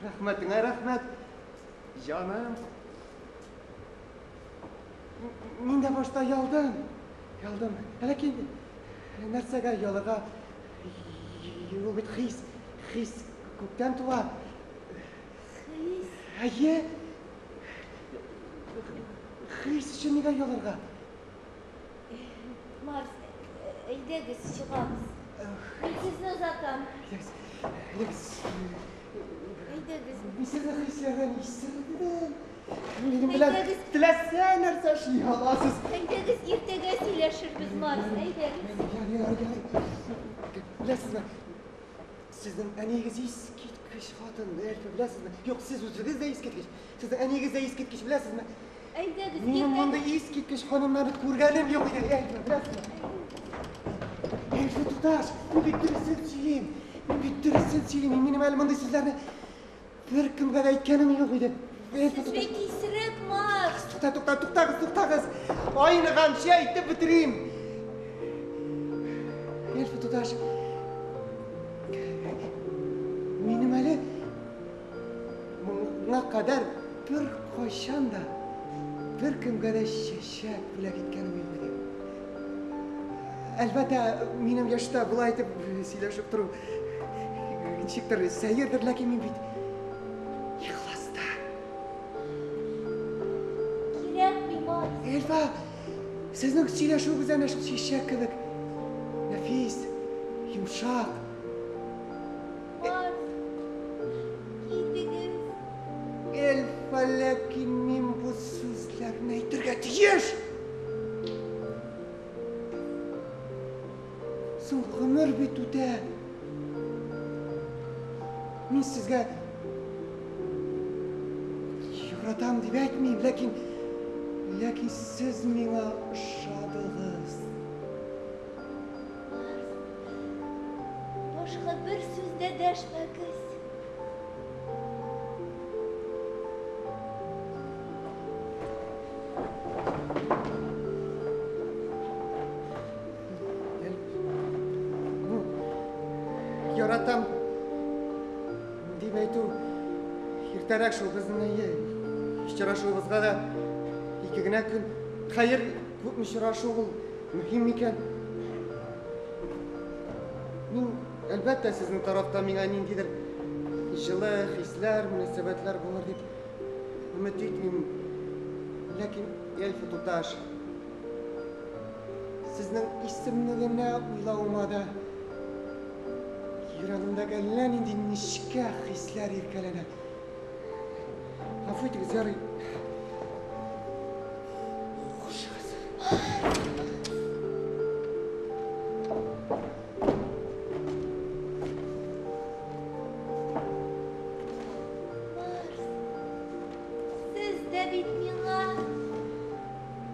Рәхмәтеңә рәхмәт. Җаным. Мин дә башта ялдым. Ялдым. Ләкин нәрсәгә ялырга? Ул бит хис. Хис күктән туа. Хис. Әйе. Хис өчен нигә ялырга? Марс, әйдәгез, чыгабыз. Мин сезне озатам. Әйдәгез. Әйдәгез. Әйдәгез. Мин сезне хисләрдән исердем. Минем белән Әйдәгез. теләсә нәрсә эшли аласыз. Әйдәгез, иртәгә сөйләшербез, Марс. Әйдәгез. Ярый, ярый, ярый. Беләсезме, сезнең әниегез искиткеч хатын, Эльфа, беләсезме? Юк, сез үзегез дә искиткеч. Сезнең әниегез дә искиткеч, беләсезме? Әйдәгез, Минем иртәгә. мондый искиткеч ханымнарны күргәнем юк иде, Эльфа, беләсезме? Эльфа туташ, мин бит дөресен сөйлим. Мин бит дөресен сөйлим. Минем әле мондый сүзләрне беркемгә дә әйткәнем юк иде. Эльфа Сез туташ. бит исерек, Марс. Тукта, тукта, туктагыз, туктагыз. Айныганчы әйтеп бетерим. Эльфа туташ. Минем әле моңа кадәр бер кайчан да беркемгә дә чәчәк бүләк иткәнем юк иде. Әлбәттә, минем яшьтә болай итеп сөйләшеп тору ничектер сәердер, ләкин мин бит ихласта. Кирәкми, Марс. Эльфа, сезнең сөйләшүегез әнә шул чәчәк кебек. Нәфис, йомшак. Марс, китегез. Эльфа, ләкин мин бу сүзләрне әйтергә тиеш. Соң гомер бит үтә. Мин сезгә яратам дип әйтмим, ләкин ләкин сез миңа ошадыгыз. Марс, башка бер сүз дә дәшмәгез. Ну, яратам дип әйтү иртәрәк шул, безнең әйе очрашуыбызга да ике генә көн. Хәер, күпме очрашу ул мөһим микән? Мин, әлбәттә, сезнең тарафта миңа ниндидер җылы хисләр, мөнәсәбәтләр булыр дип өмет итмим. Ләкин, Эльфа туташ, сезнең исемне генә уйлавыма да йөрәгемдәге әллә нинди нечкә хисләр иркәләнә. Гафу итегез, ярый. Хушыгыз. Марс, сез дә бит миңа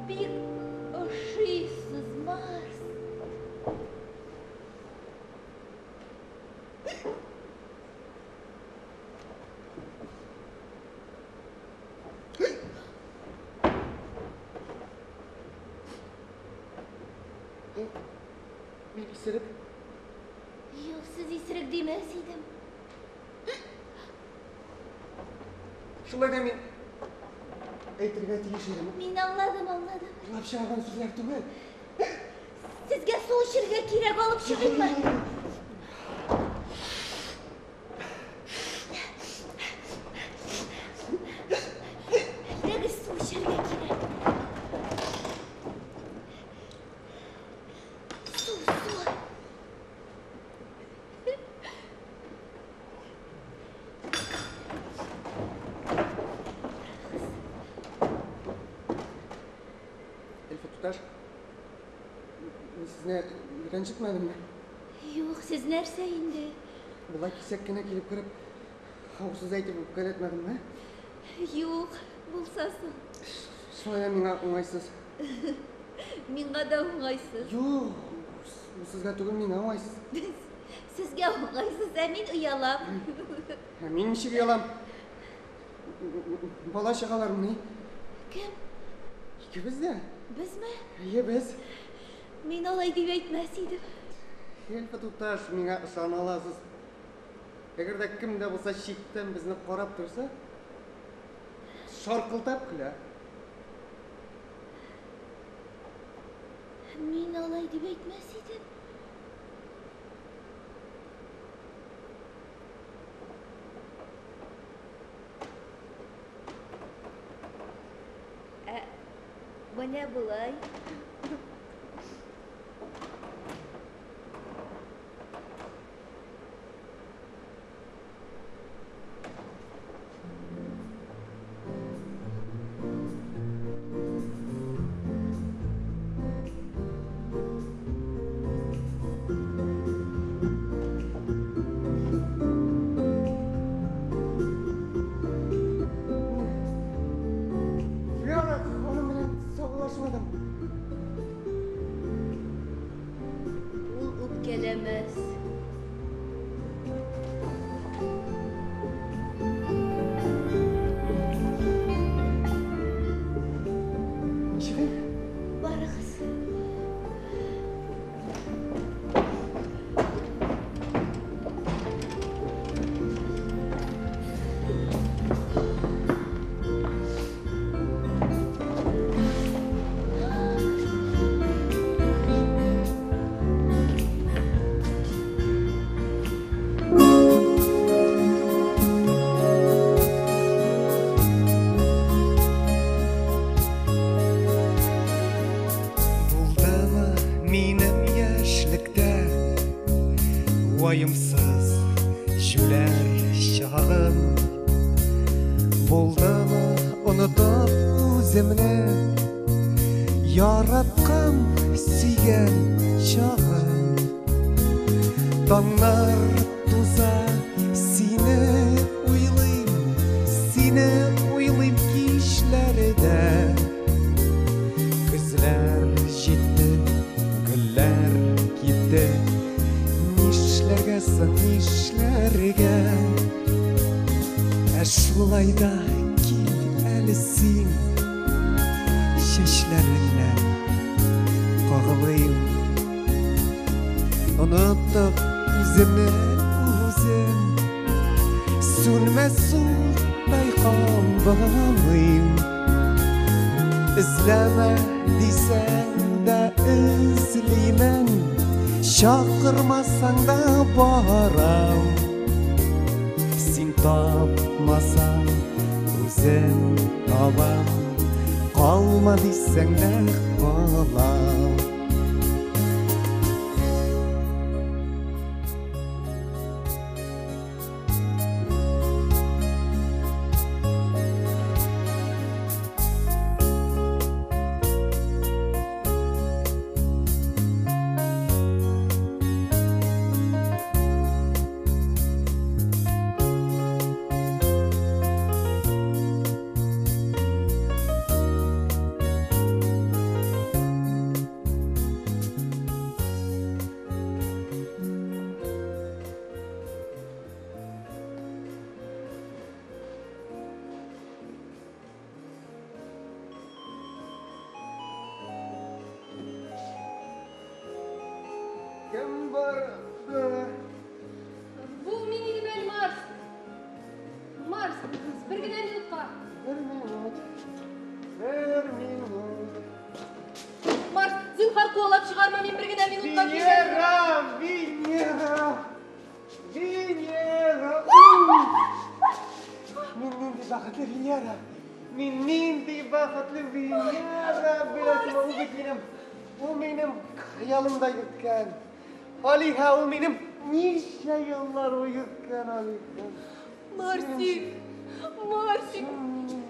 бик ошыйсыз, Марс. Мин исерек. Юк, сез исерек димәс идем. Шулай да мин әйтергә тиеш идем. Мин аңладым, аңладым. Уйлап чыгарган сүзләр түгел. Сезгә су эчәргә кирәк, алып чыгыйммы? Әйдәгез, су эчәргә кирәк. Су, су. Эльфа туташ, мин сезне рәнҗетмәдемме? Юк, сез нәрсә инде? Болай кисәк кенә килеп кереп, авыр сүз әйтеп үпкәләтмәдемме? Юк, булса соң. Шулай да миңа уңайсыз. Миңа да уңайсыз. Юк, бу сезгә түгел, миңа уңайсыз. Сезгә уңайсыз, ә мин оялам. Ә мин ничек оялам? Бала чагалармыни? Кем? Икебез дә. Безме? Әйе, без. Мин алай дип әйтмәс идем. Эльфа туташ, миңа ышана аласыз. Әгәр дә кем дә булса читтән безне карап торса, шаркылдап көлә. Мин алай дип әйтмәс идем. Ә менә болай. Флера ханым белән саубуллашмадым. Ул үпкәләмәс. Чыгыйк. Барыгыз. Ваемсыз җүләр чагым. Булдымы онытып үземне, Яраткан, сөйгән чагым. Таңнар туза, сине уйлыйм, Сине уйлыйм кичләрдә. Көзләр җитте, гөлләр кипте, Нишләргә соң, нишләргә? Ә шулай да кил әле син, Чәчләреңнән кагылыйм. Онытып үземне үзем, Сүнмәс уттай кабыныйм. Эзләмә дисәң дә эзлимен, Чакырмасаң да барам. Син тапмасаң, үзем табам, Калма дисәң дә калам. Кем бар? Бу мин идем әле, Марс. Марс, бер генә минутка. Бер минут. Бер минут. Марс, зинһар куалап чыгарма, мин бер генә минутка киләм. Венера, Венера, Венера. Мин нинди бәхетле Венера. Мин нинди бәхетле Венера. Беләсеңме, ул бит минем, ул минем хыялымда йөрткән. Алиһә, ул минем ничә еллар буе йөрткән Алиһә. Марсик, Марсик.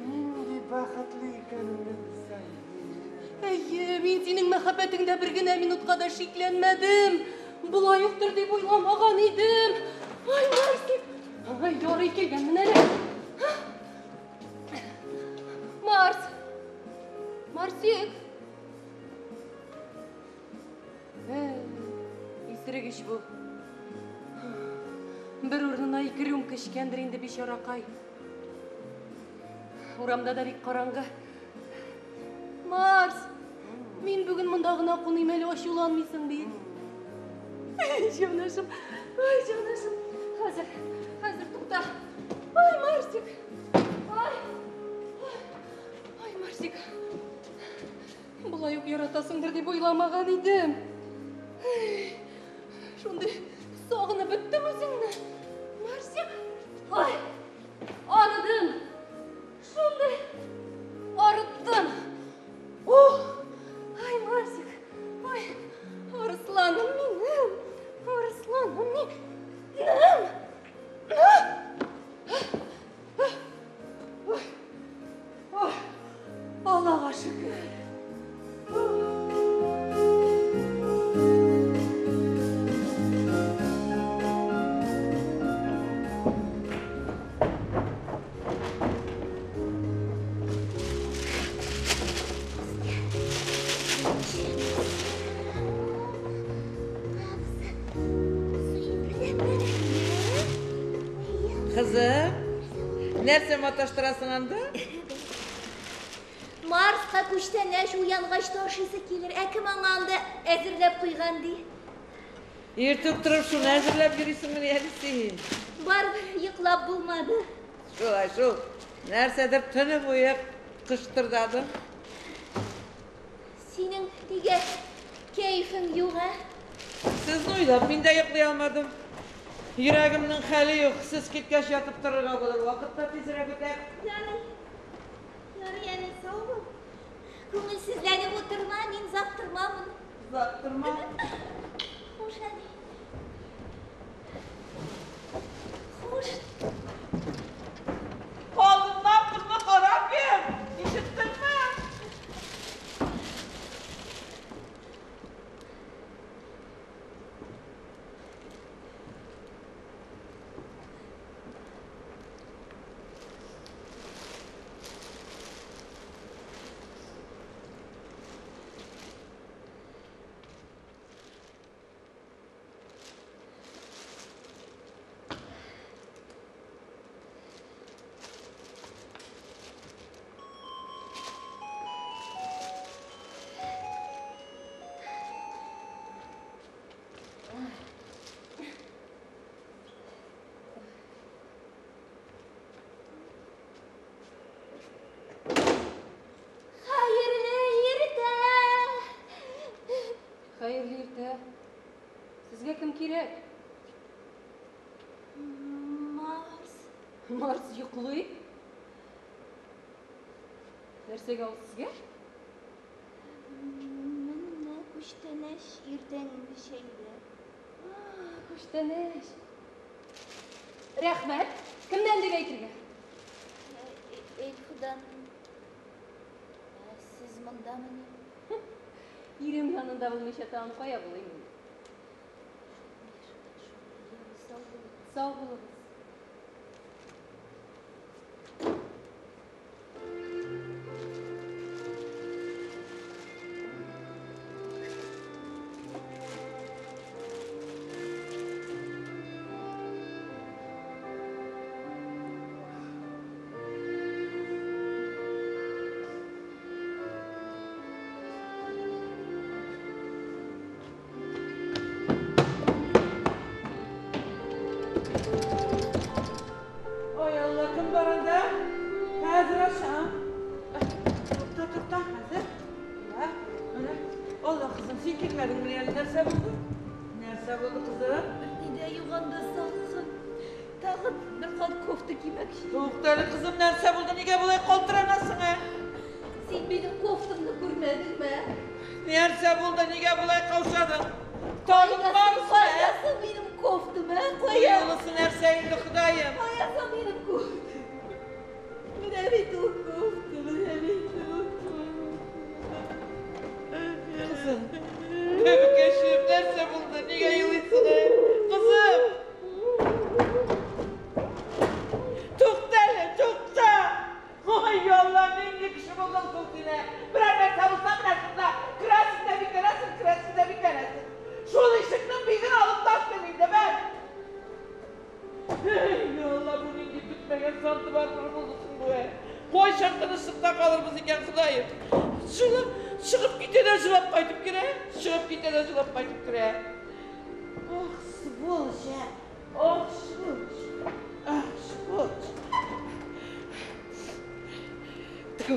Нинди бәхетле икәнемне белсәң. Әйе, мин синең мәхәббәтеңдә бер генә минутка да шикләнмәдем. Болай уктыр дип уйламаган идем. Ай, Марсик. Ай, ярый килгәнмен әле. Марс. Марсик. Исерек ич бу. Бер урынына ике рюмка эчкәндер инде бичаракай. Урамда да бик караңгы. Марс, мин бүген монда гына куныйм әле, ачуланмыйсың бит. Җанашым, ай, җанашым. Хәзер, хәзер тукта. Ай, Марсик. Ай. Ай, Марсик. Болай ук яратасыңдыр дип уйламаган идем. Шундый сагынып беттем үзеңне. Марсик. Ай, арыдым. Шундый арыттым. Ух! Ай, Марсик. Ай, арысланым минем. Арысланым минем. Ой, Аллага шөкер. Кызым, нәрсә маташтырасың анда? Марска күчтәнәч уянгач та ашыйсы килер. Ә кем аңа анда әзерләп куйган ди? Иртүк торып шуны әзерләп йөрисеңмени әле син? Барыбер йоклап булмады. Шулай шул. Нәрсәдер төне буе кыштырдадың. Синең нигә кәефең юк, ә? Сезне уйлап мин дә йоклый алмадым. Йөрәгемнең хәле юк. Сез киткәч ятып торырга булыр. Вакыт та тизрәк үтәр. Ярый. Ярый, әни, сау бул. Күңелсезләнеп утырма, мин озак тормамын. Озак торма. Хуш, әни. Сезгә кем кирәк? Марс. Марс йоклый. Нәрсәгә ул сезгә? Менә күчтәнәч иртәнге чәйгә. Күчтәнәч. Рәхмәт. Кемнән дип әйтергә? Эльфадан. Сез мондамыни? Ирем янында булмыйча тагын кая булыйм инде? Сау булыгыз. Сау булыгыз. Ой, Алла, кем бар анда? Хәзер ачам. Тукта, тукта, хәзер. Менә, менә. Алла, кызым, син килмәдеңмени әле? Нәрсә булды? Нәрсә булды, кызым? Берни дә юк анда, салкын. Тагын бер кат кофта кимәкче. Тукта әле, кызым, нәрсә булды? Нигә болай калтыранасың, ә? Син минем кофтамны күрмәдеңме? Нәрсә булды? Нигә болай каушадың? Тагын барысы, ә? Кая соң минем кофтам, ә? Кая Кая? монысы нәрсә инде, Ходаем? Кая соң минем кофтам? Менә бит ул кофта, менә бит ул кофта. Кызым, бәбекәшем, нәрсә булды? Нигә елыйсың, ә? Кызым! Тукта әле, тукта! Ой, Алла, нинди кеше булдың соң син, ә? Берәр нәрсә булса, менә шунда керәсең дә бикләнәсең, керәсең дә бикләнәсең. Шул ишекнең биген алып ташлыйм инде, бәр! Эй, Алла, бу нинди бетмәгән санты бар булды соң бу, ә? Кайчан тынычлыкта калырбыз икән, Ходаем? Җылап, чыгып китә дә җылап кайтып керә, чыгып китә дә җылап кайтып керә. Ах, сволочь, ә! Ах, сволочь! Ах, сволочь! Тьфу.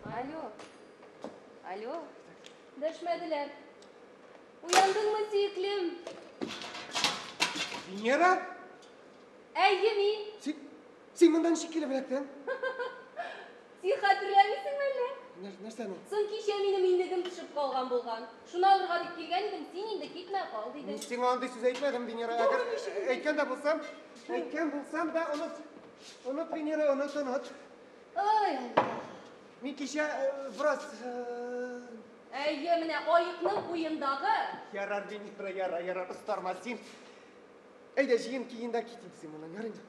Алло. Алло. Дәшмәделәр. Уяндыңмы, сөеклем? Венера? Әйе, мин. Син, син монда ничек килеп эләктең? Син хәтерләмисеңме әллә? Нәрсәне? Соң кичә минем иннегем төшеп калган булган. Шуны алырга дип килгән идем, син инде китмә кал дидең. Мин сиңа андый сүз әйтмәдем, Венера. Әгәр әйткән дә булсам, әйткән булсам да оныт. Оныт, Венера, оныт, оныт. Ай, Алла. Мин кичә бераз Әйе, менә аекның уендагы. Ярар, Венера, ярар, ярар, остарма син. Әйдә, җыен киен дә кит инде син моннан, ярый инде.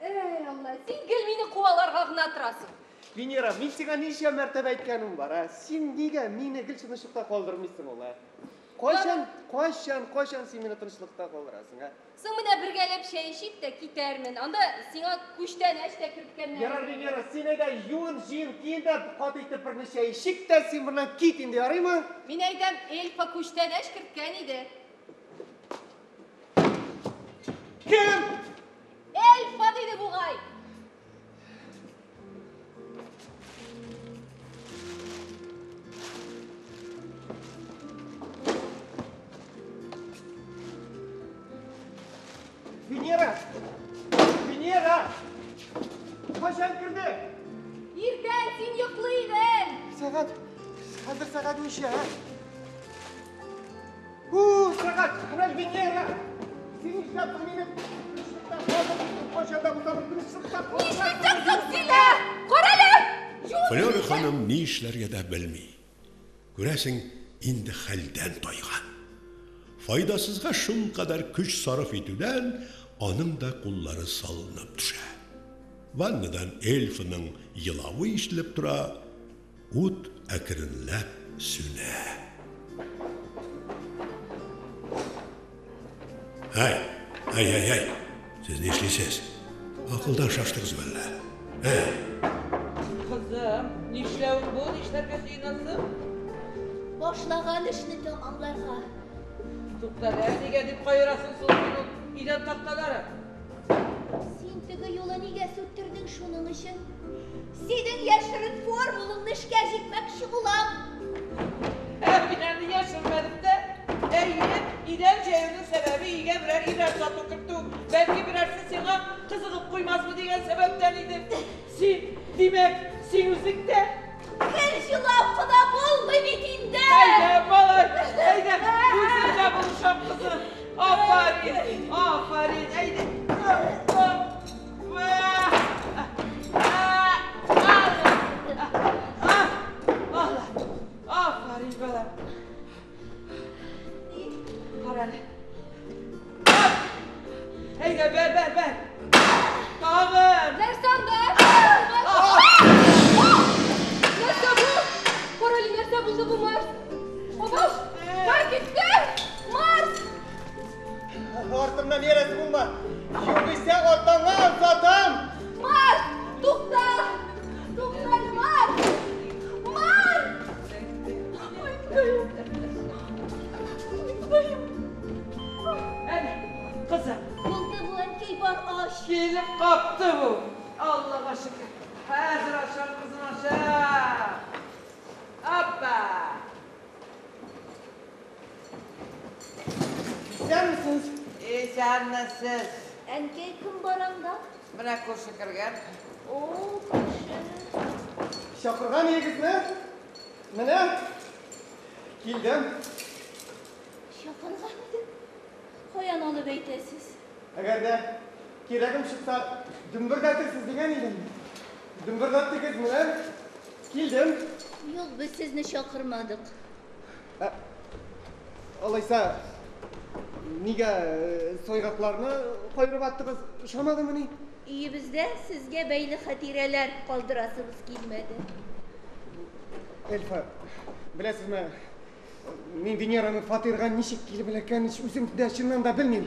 Эй, Алла, син гел мине куаларга гына торасың. Венера, мин сиңа ничә мәртәбә әйткәнем бар, ә? Син нигә мине гел тынычлыкта калдырмыйсың ул, ә? Кайчан, кайчан, кайчан син мине тынычлыкта калдырасың, ә? Соң менә бергәләп чәй эчик тә китәрмен. Анда сиңа күчтәнәч тә керткәннәр. Ярар, Венера, син әйдә юын, җыен, киен дә каты итеп берне чәй эчик тә син моннан кит инде, ярыймы? Мин әйтәм, Эльфа күчтәнәч керткән иде. Кем? Эльфа диде бугай. Венера! Венера! Кайчан керде? Иртән син йоклый идең. Сәгать, хәзер сәгать ничә, ә? У, сәгать, менә Венера! Син нишләп мине тынычлыкта калдырмыйсың? Кайчан да булса бер тынычлыкта Нишлисең соң син, ә? Карале! Флера ханым ни эшләргә дә белми. Күрәсең, инде хәлдән тайган. Файдасызга шулкадәр көч сарыф итүдән аның да куллары салынып төшә. Ваннадан эльфының елавы ишетелеп тора, ут әкренләп сүнә. Һәй, һәй, һәй, һәй, сез ни эшлисез? Акылдан шаштыгыз әллә? Ә? Кызым, нишләвең бу? Нишләргә җыенасың? Башлаган эшне тәмамларга. Тукта әле, нигә дип каерасың соң син ул идән такталарын? Син Син теге юлы нигә сүттердең шуның өчен? Синең яшерен формулаңны эшкә җикмәкче булам. Ә мин аны яшермәдем дә. Әйе, идән җәюнең сәбәбе өйгә берәр ир-ат сату кертү. Бәлки берәрсе сиңа кызыгып куймасмы дигән сәбәптән иде. Син, димәк, син үзең дә. Гел җылап кына булмый бит инде. Әйдә, малай, әйдә, үзем дә булышам, кызым. Афәрин, афәрин, әйдә. Афәрин, балам. Кара әле. Әйдә, бәр, бәр, бәр. Тагын. Нәрсә анда? Нәрсә бу? Кара әле, нәрсә булды бу, Марс? Абау, кая китте? Марс! Артымнан иярәсе булма. Югыйсә атаңа озатам. Марс! Тукта! Тукта әле, Марс! Марс! Ой, Ходаем! Ой, Ходаем! Әнә, кызым. Булды бу, әнкәй, бар ач. Килеп капты бу. Аллага шөкер. Хәзер ачам, кызым, ачам. Апа. Исәнмесез? Исәнмесез. Әнкәй, кем бар анда? Менә күрше кергән. О, күрше. Чакырган идегезме? Менә килдем. Чакырган идек. Каян алып әйтәсез? Әгәр дә кирәгем чыкса, дөмбердәтерсез дигән идем. Дөмбердәттегез, менә килдем. Юк, без сезне чакырмадык. Алайса, нигә сайгакларны каерып аттыгыз? Ошамадымыни? Өебездә сезгә бәйле хатирәләр калдырасыбыз килмәде. Эльфа, беләсезме, мин Венераның фатирга ничек килеп эләккәнен үзем дә чыннан да белмим.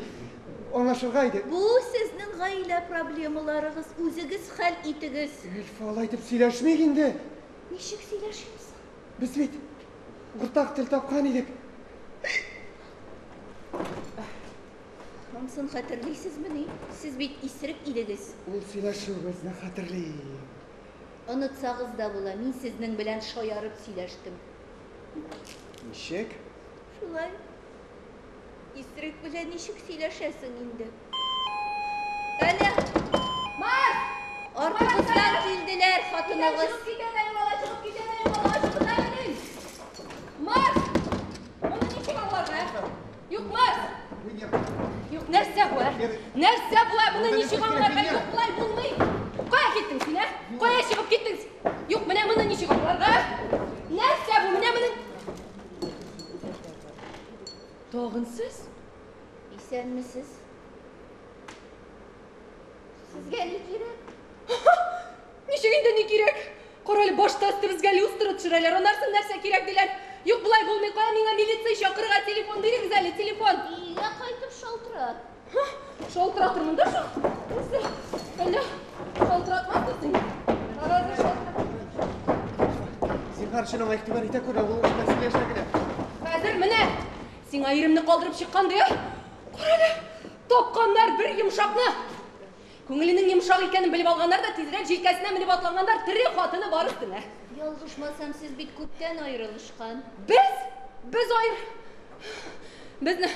Аңлашырга иде. Бу сезнең гаилә проблемаларыгыз, үзегез хәл итегез. Эльфа, алай итеп сөйләшмик инде. Ничек сөйләшим соң? Без бит уртак тел тапкан идек. Ансын хәтерлисезмени? Сез бит исерек идегез. Ул сөйләшүебезне хәтерлим. Онытсагыз да була, мин сезнең белән шаярып сөйләштем. Ничек? Шулай. Исерек белән ничек сөйләшәсең инде? Әнә, Марс! артыгыздан килделәр, хатыныгыз. Чыгып китә дә югала, чыгып китә дә югала, ачыгызда менең. Марс! Моны ничек аңларга? Юк, Марс! Юк, нәрсә бу, ә? Нәрсә бу, ә? Моны ничек аңларга? Юк, болай булмый. Кая киттең син, ә? Кая чыгып киттең? Юк, менә моны ничек аңларга? Нәрсә бу? Менә моны. Тагын сез? Исәнмесез? Сезгә ни кирәк? Ничек инде ни кирәк? Кара әле, башта өстебезгә люстра төшерәләр, аннан соң нәрсә кирәк диләр. Юк, болай булмый, кая миңа милиция чакырырга телефон бирегез әле, телефон. Өйгә кайтып шалтырат. Шалтыратырмын да шул. Нәрсә? Әллә шалтыратмассың син? Хәзер шалтырат. Зинһар өчен аңа игътибар итә күрмә, ул белән сөйләшә генә. Хәзер менә сиңа иремне калдырып чыккан ди. Кара әле, тапканнар бер йомшакны. Күңеленең йомшак икәнен белеп алганнар да тизрәк җилкәсенә менеп атланганнар, тере хатыны бар өстенә. Ялгышмасам, сез бит күптән аерылышкан. Без, без аер... Безне,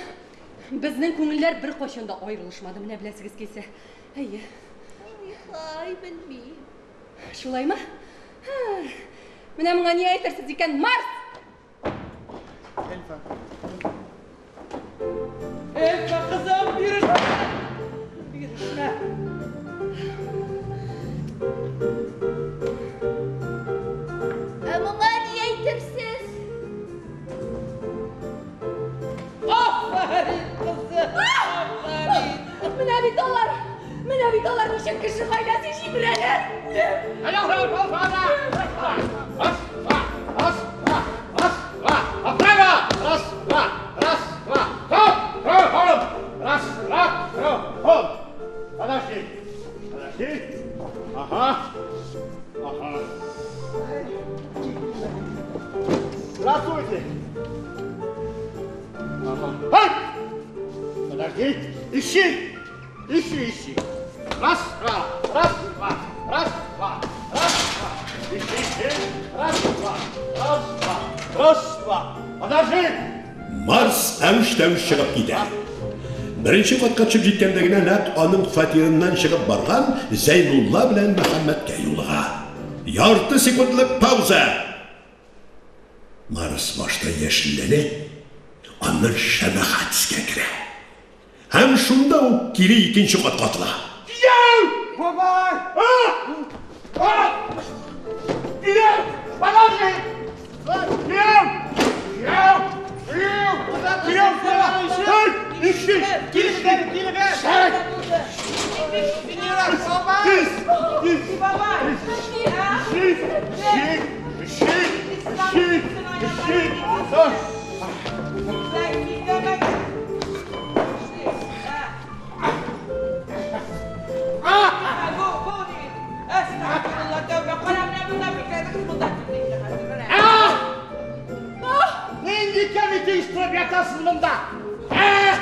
безнең күңелләр бер кайчан да аерылышмады, менә беләсегез килсә. Әйе. Ай, белмим. Шулаймы? Менә моңа ни әйтерсез икән, Марс! Эльфа. Эльфа, кызым, йөрешмә. Йөрешмә. Ә моңа ни әйтерсез? Афәрин, кызым, афәрин. Менә бит алар, менә бит алар ничек кеше гаиләсен җимерәләр. Раз, два, раз, два, раз, два. Направо! Раз, два, раз, два. Стоп! Хоп! Раз, два, хоп! Подожди. Подожди. Ага. Ага. Здравствуйте. Ага. Ай! Подожди. Ищи. Ищи, ищи. Раз, два, раз, два, раз, два, раз, два. Ике, раз, два, раз, два, раз, два. Подожди! Марс әвеш-тәвеш чыгып китә. Беренче катка төшеп җиткәндә генә нәкъ аның фатирыннан чыгып барган Зәйнулла белән Мөхәммәткә юлыга. Ярты секундлык пауза. Марс башта яшелләнә, аннан шәмәхә төскә керә. Һәм шунда ук кире икенче катка атыла. Кияү! Бабай! А! А! Кияү! Подожди! Кияү! Кияү! Кияү! Кияү! Эй! Ишек! Килегез, килегез! Тиз! Тиз! Ишек! Ишек! Ишек! Ишек! Ишек! А! Нинди кәмит оештырып ятасыз монда? Ә?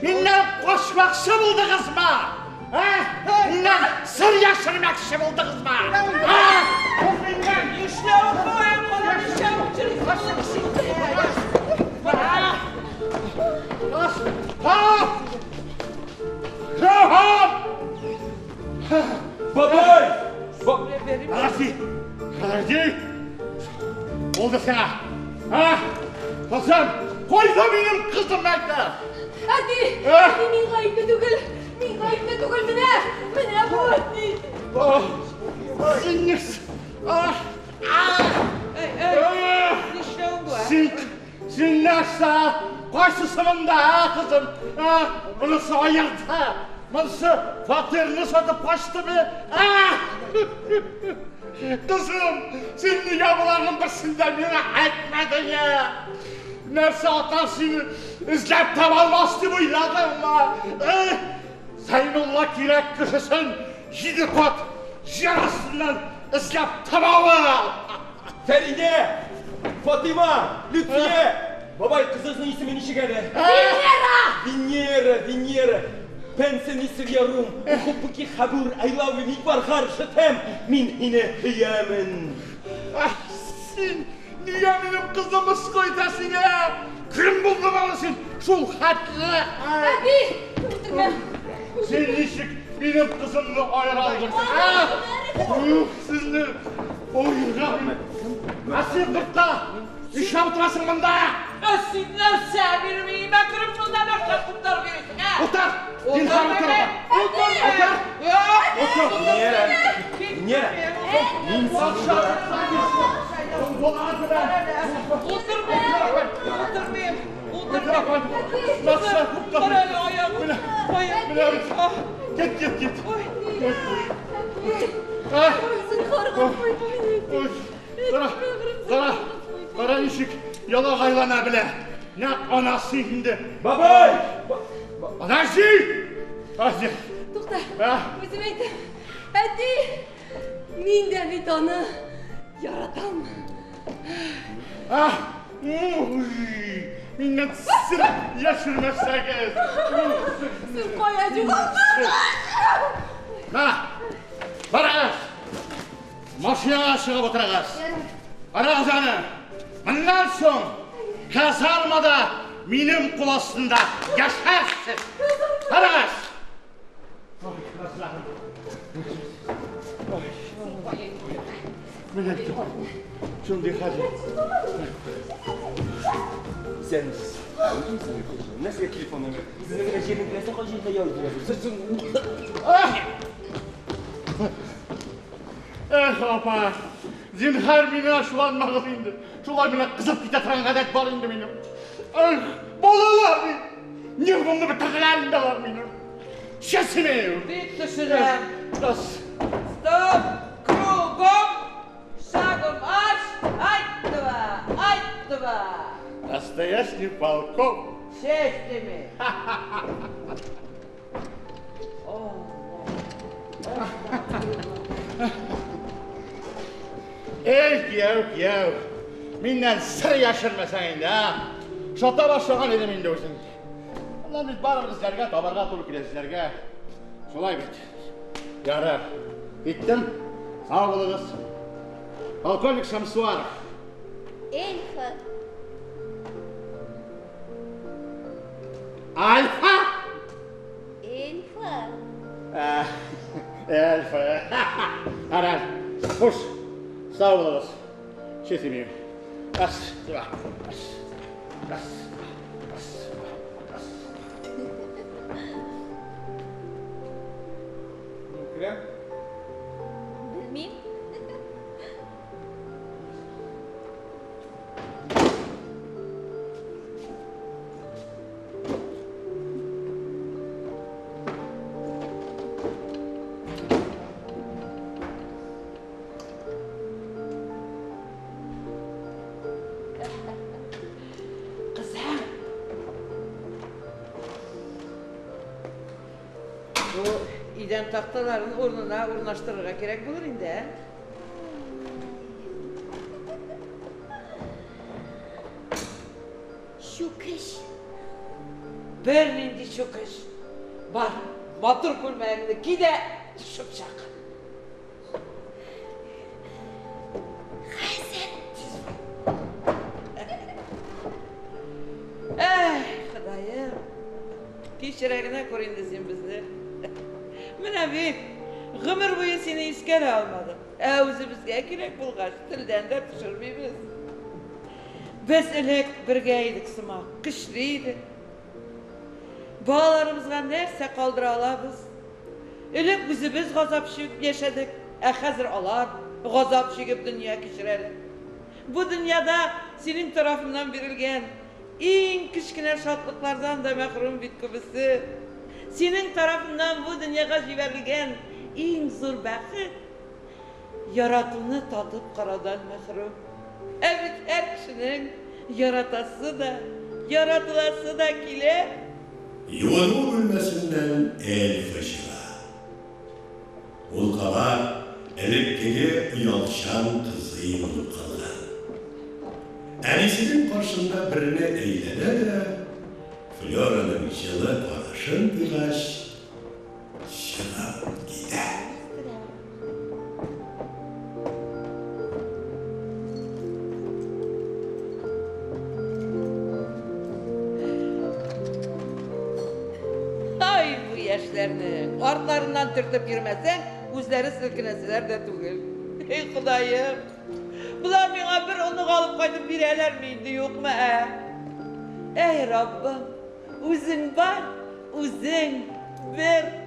Миннән качмакчы булдыгызмы? Ә? Миннән сер яшермәкче булдыгызмы? Ә? Миннән Бабай! Подожди! Подожди! Булды сиңа! А? Кызым! Кайда минем кызым әйтә? Әти! Әти, мин гаепле түгел! Мин гаепле түгел, менә! Менә бу әти! Син нәрсә? Син, син нәрсә? Кайсысы монда, а, кызым? А? Монысы аякта. Монысы фатирны сатып качтымы? А? Кызым, син нигә боларның берсен дә миңа әйтмәдең, ә? Нәрсә, атаң сине эзләп таба алмас дип уйладыңмы? Э? Зәйнулла кирәк кешесен җиде кат җир астыннан эзләп табавы! Фәридә! Фатыйма! Лүтфия! Бабай, кызыгызның исеме ничек әле? Венера! Венера, Венера! Пәнсәни сирьярум, ухуббуки хабур, I love you, микбархар, шытем, мин һине һөямен. Ах, син нигә минем кызым мыскыл итәсең, ә? Кем булдың әле син шул хәтле? Әти! Үтермә! Син ничек минем кызымны аера алдың? А? Ух, сезне аерга. Ә син кортка, нишләп утырасың монда? Ә син нәрсә минем өемә кереп монда нәрсә куптарып йөрисең, ә? Утыр! Зинһар утыр! Утыр! Утыр! Утыр! Венера! Венера! Мин Утырмыйм! Утырмыйм! Утырмыйм! Кара әле аягым! Аягым! Кит, кит, кит. Зинһар, гафу ит мине, әти. Кара, кара, кара ничек ялагайлана белә. Нәкъ анасы инде. Бабай! Подожди! Подожди. Тукта, А? үзем әйтәм. Әти, мин дә бит аны яратам. А? Уй, миннән сер яшермәсәгез. Син кая югалдың? На, барыгыз. Машинага чыгып утырыгыз. Барыгыз аны. Моннан соң казармада минем кул астында яшәрсез. Барыгыз. Менә шундый хәзер. Исәнмесез. Нәрсәгә телефон номер? Сезнең менә җирнең теләсә кай җирендә ял итәсез. Эх, апа, зинһар мине ачуланмагыз инде. Шулай менә кызып китә торган гадәт бар инде минем. Эх, балалар бит. Нервымны бетерделәр инде алар минем. Чәсеме. Бик төшенәм. Раз. Стоп! Кругом! Шагом марш! Ай, два! Ай, два! Настоящий полковник. Честь имею! Эй, кияү, кияү. Миннән сер яшермәсәң инде, а? Шата башлаган идем инде үзең. Аннан бит барыбер эзләргә, табарга туры килә эзләргә. Шулай бит. Ярар. Киттем. Сау булыгыз. Полковник Шамсуаров. Эльфа. Альфа? Эльфа. Эльфа. Ярар. Хуш. Сау булыгыз. Честь имею. Раз, два, раз, раз, раз, раз. Мин керәм. Белмим. Кызым. Бу идән такталарын урынына урнаштырырга кирәк булыр инде, ә? Чүкеч. Бернинди чүкеч. Бар, матур күлмәгеңне ки дә төшеп чык. Хәзер. Әй, Ходаем. Кичерә генә күр инде син безне. Менә бит, гомер буе сине искә дә алмадык. Ә үзебезгә кирәк булгач, телдән дә төшермибез. Без элек бергә идек сымак, көчле идек. Балаларыбызга нәрсә калдыра алабыз? Элек үзебез газап чигеп яшәдек, ә хәзер алар газап чигеп дөнья кичерәләр. Бу дөньяда синең тарафыннан бирелгән иң кечкенә шатлыклардан да мәхрүм бит күбесе. Синең тарафыннан бу дөньяга җибәрелгән иң зур бәхет яратуны татып караудан мәхрүм. Ә бит һәр кешенең яратасы да, яратыласы да килә. Юыну бүлмәсеннән Эльфа чыга. Ул кабат элеккеге оялчан кызый булып калган. Әнисенең каршында берне әйләнә дә, Флораның җылы карашын тойгач, чыгып китә. Ай, бу яшьләрнең артларыннан төртеп йөрмәсәң, үзләре селкенәселәр дә түгел. Эй, Ходаем! Болар миңа бер онык алып кайтып бирәләрме инде, юкмы, ә? Әй, Раббым, үзең бар, үзең бер.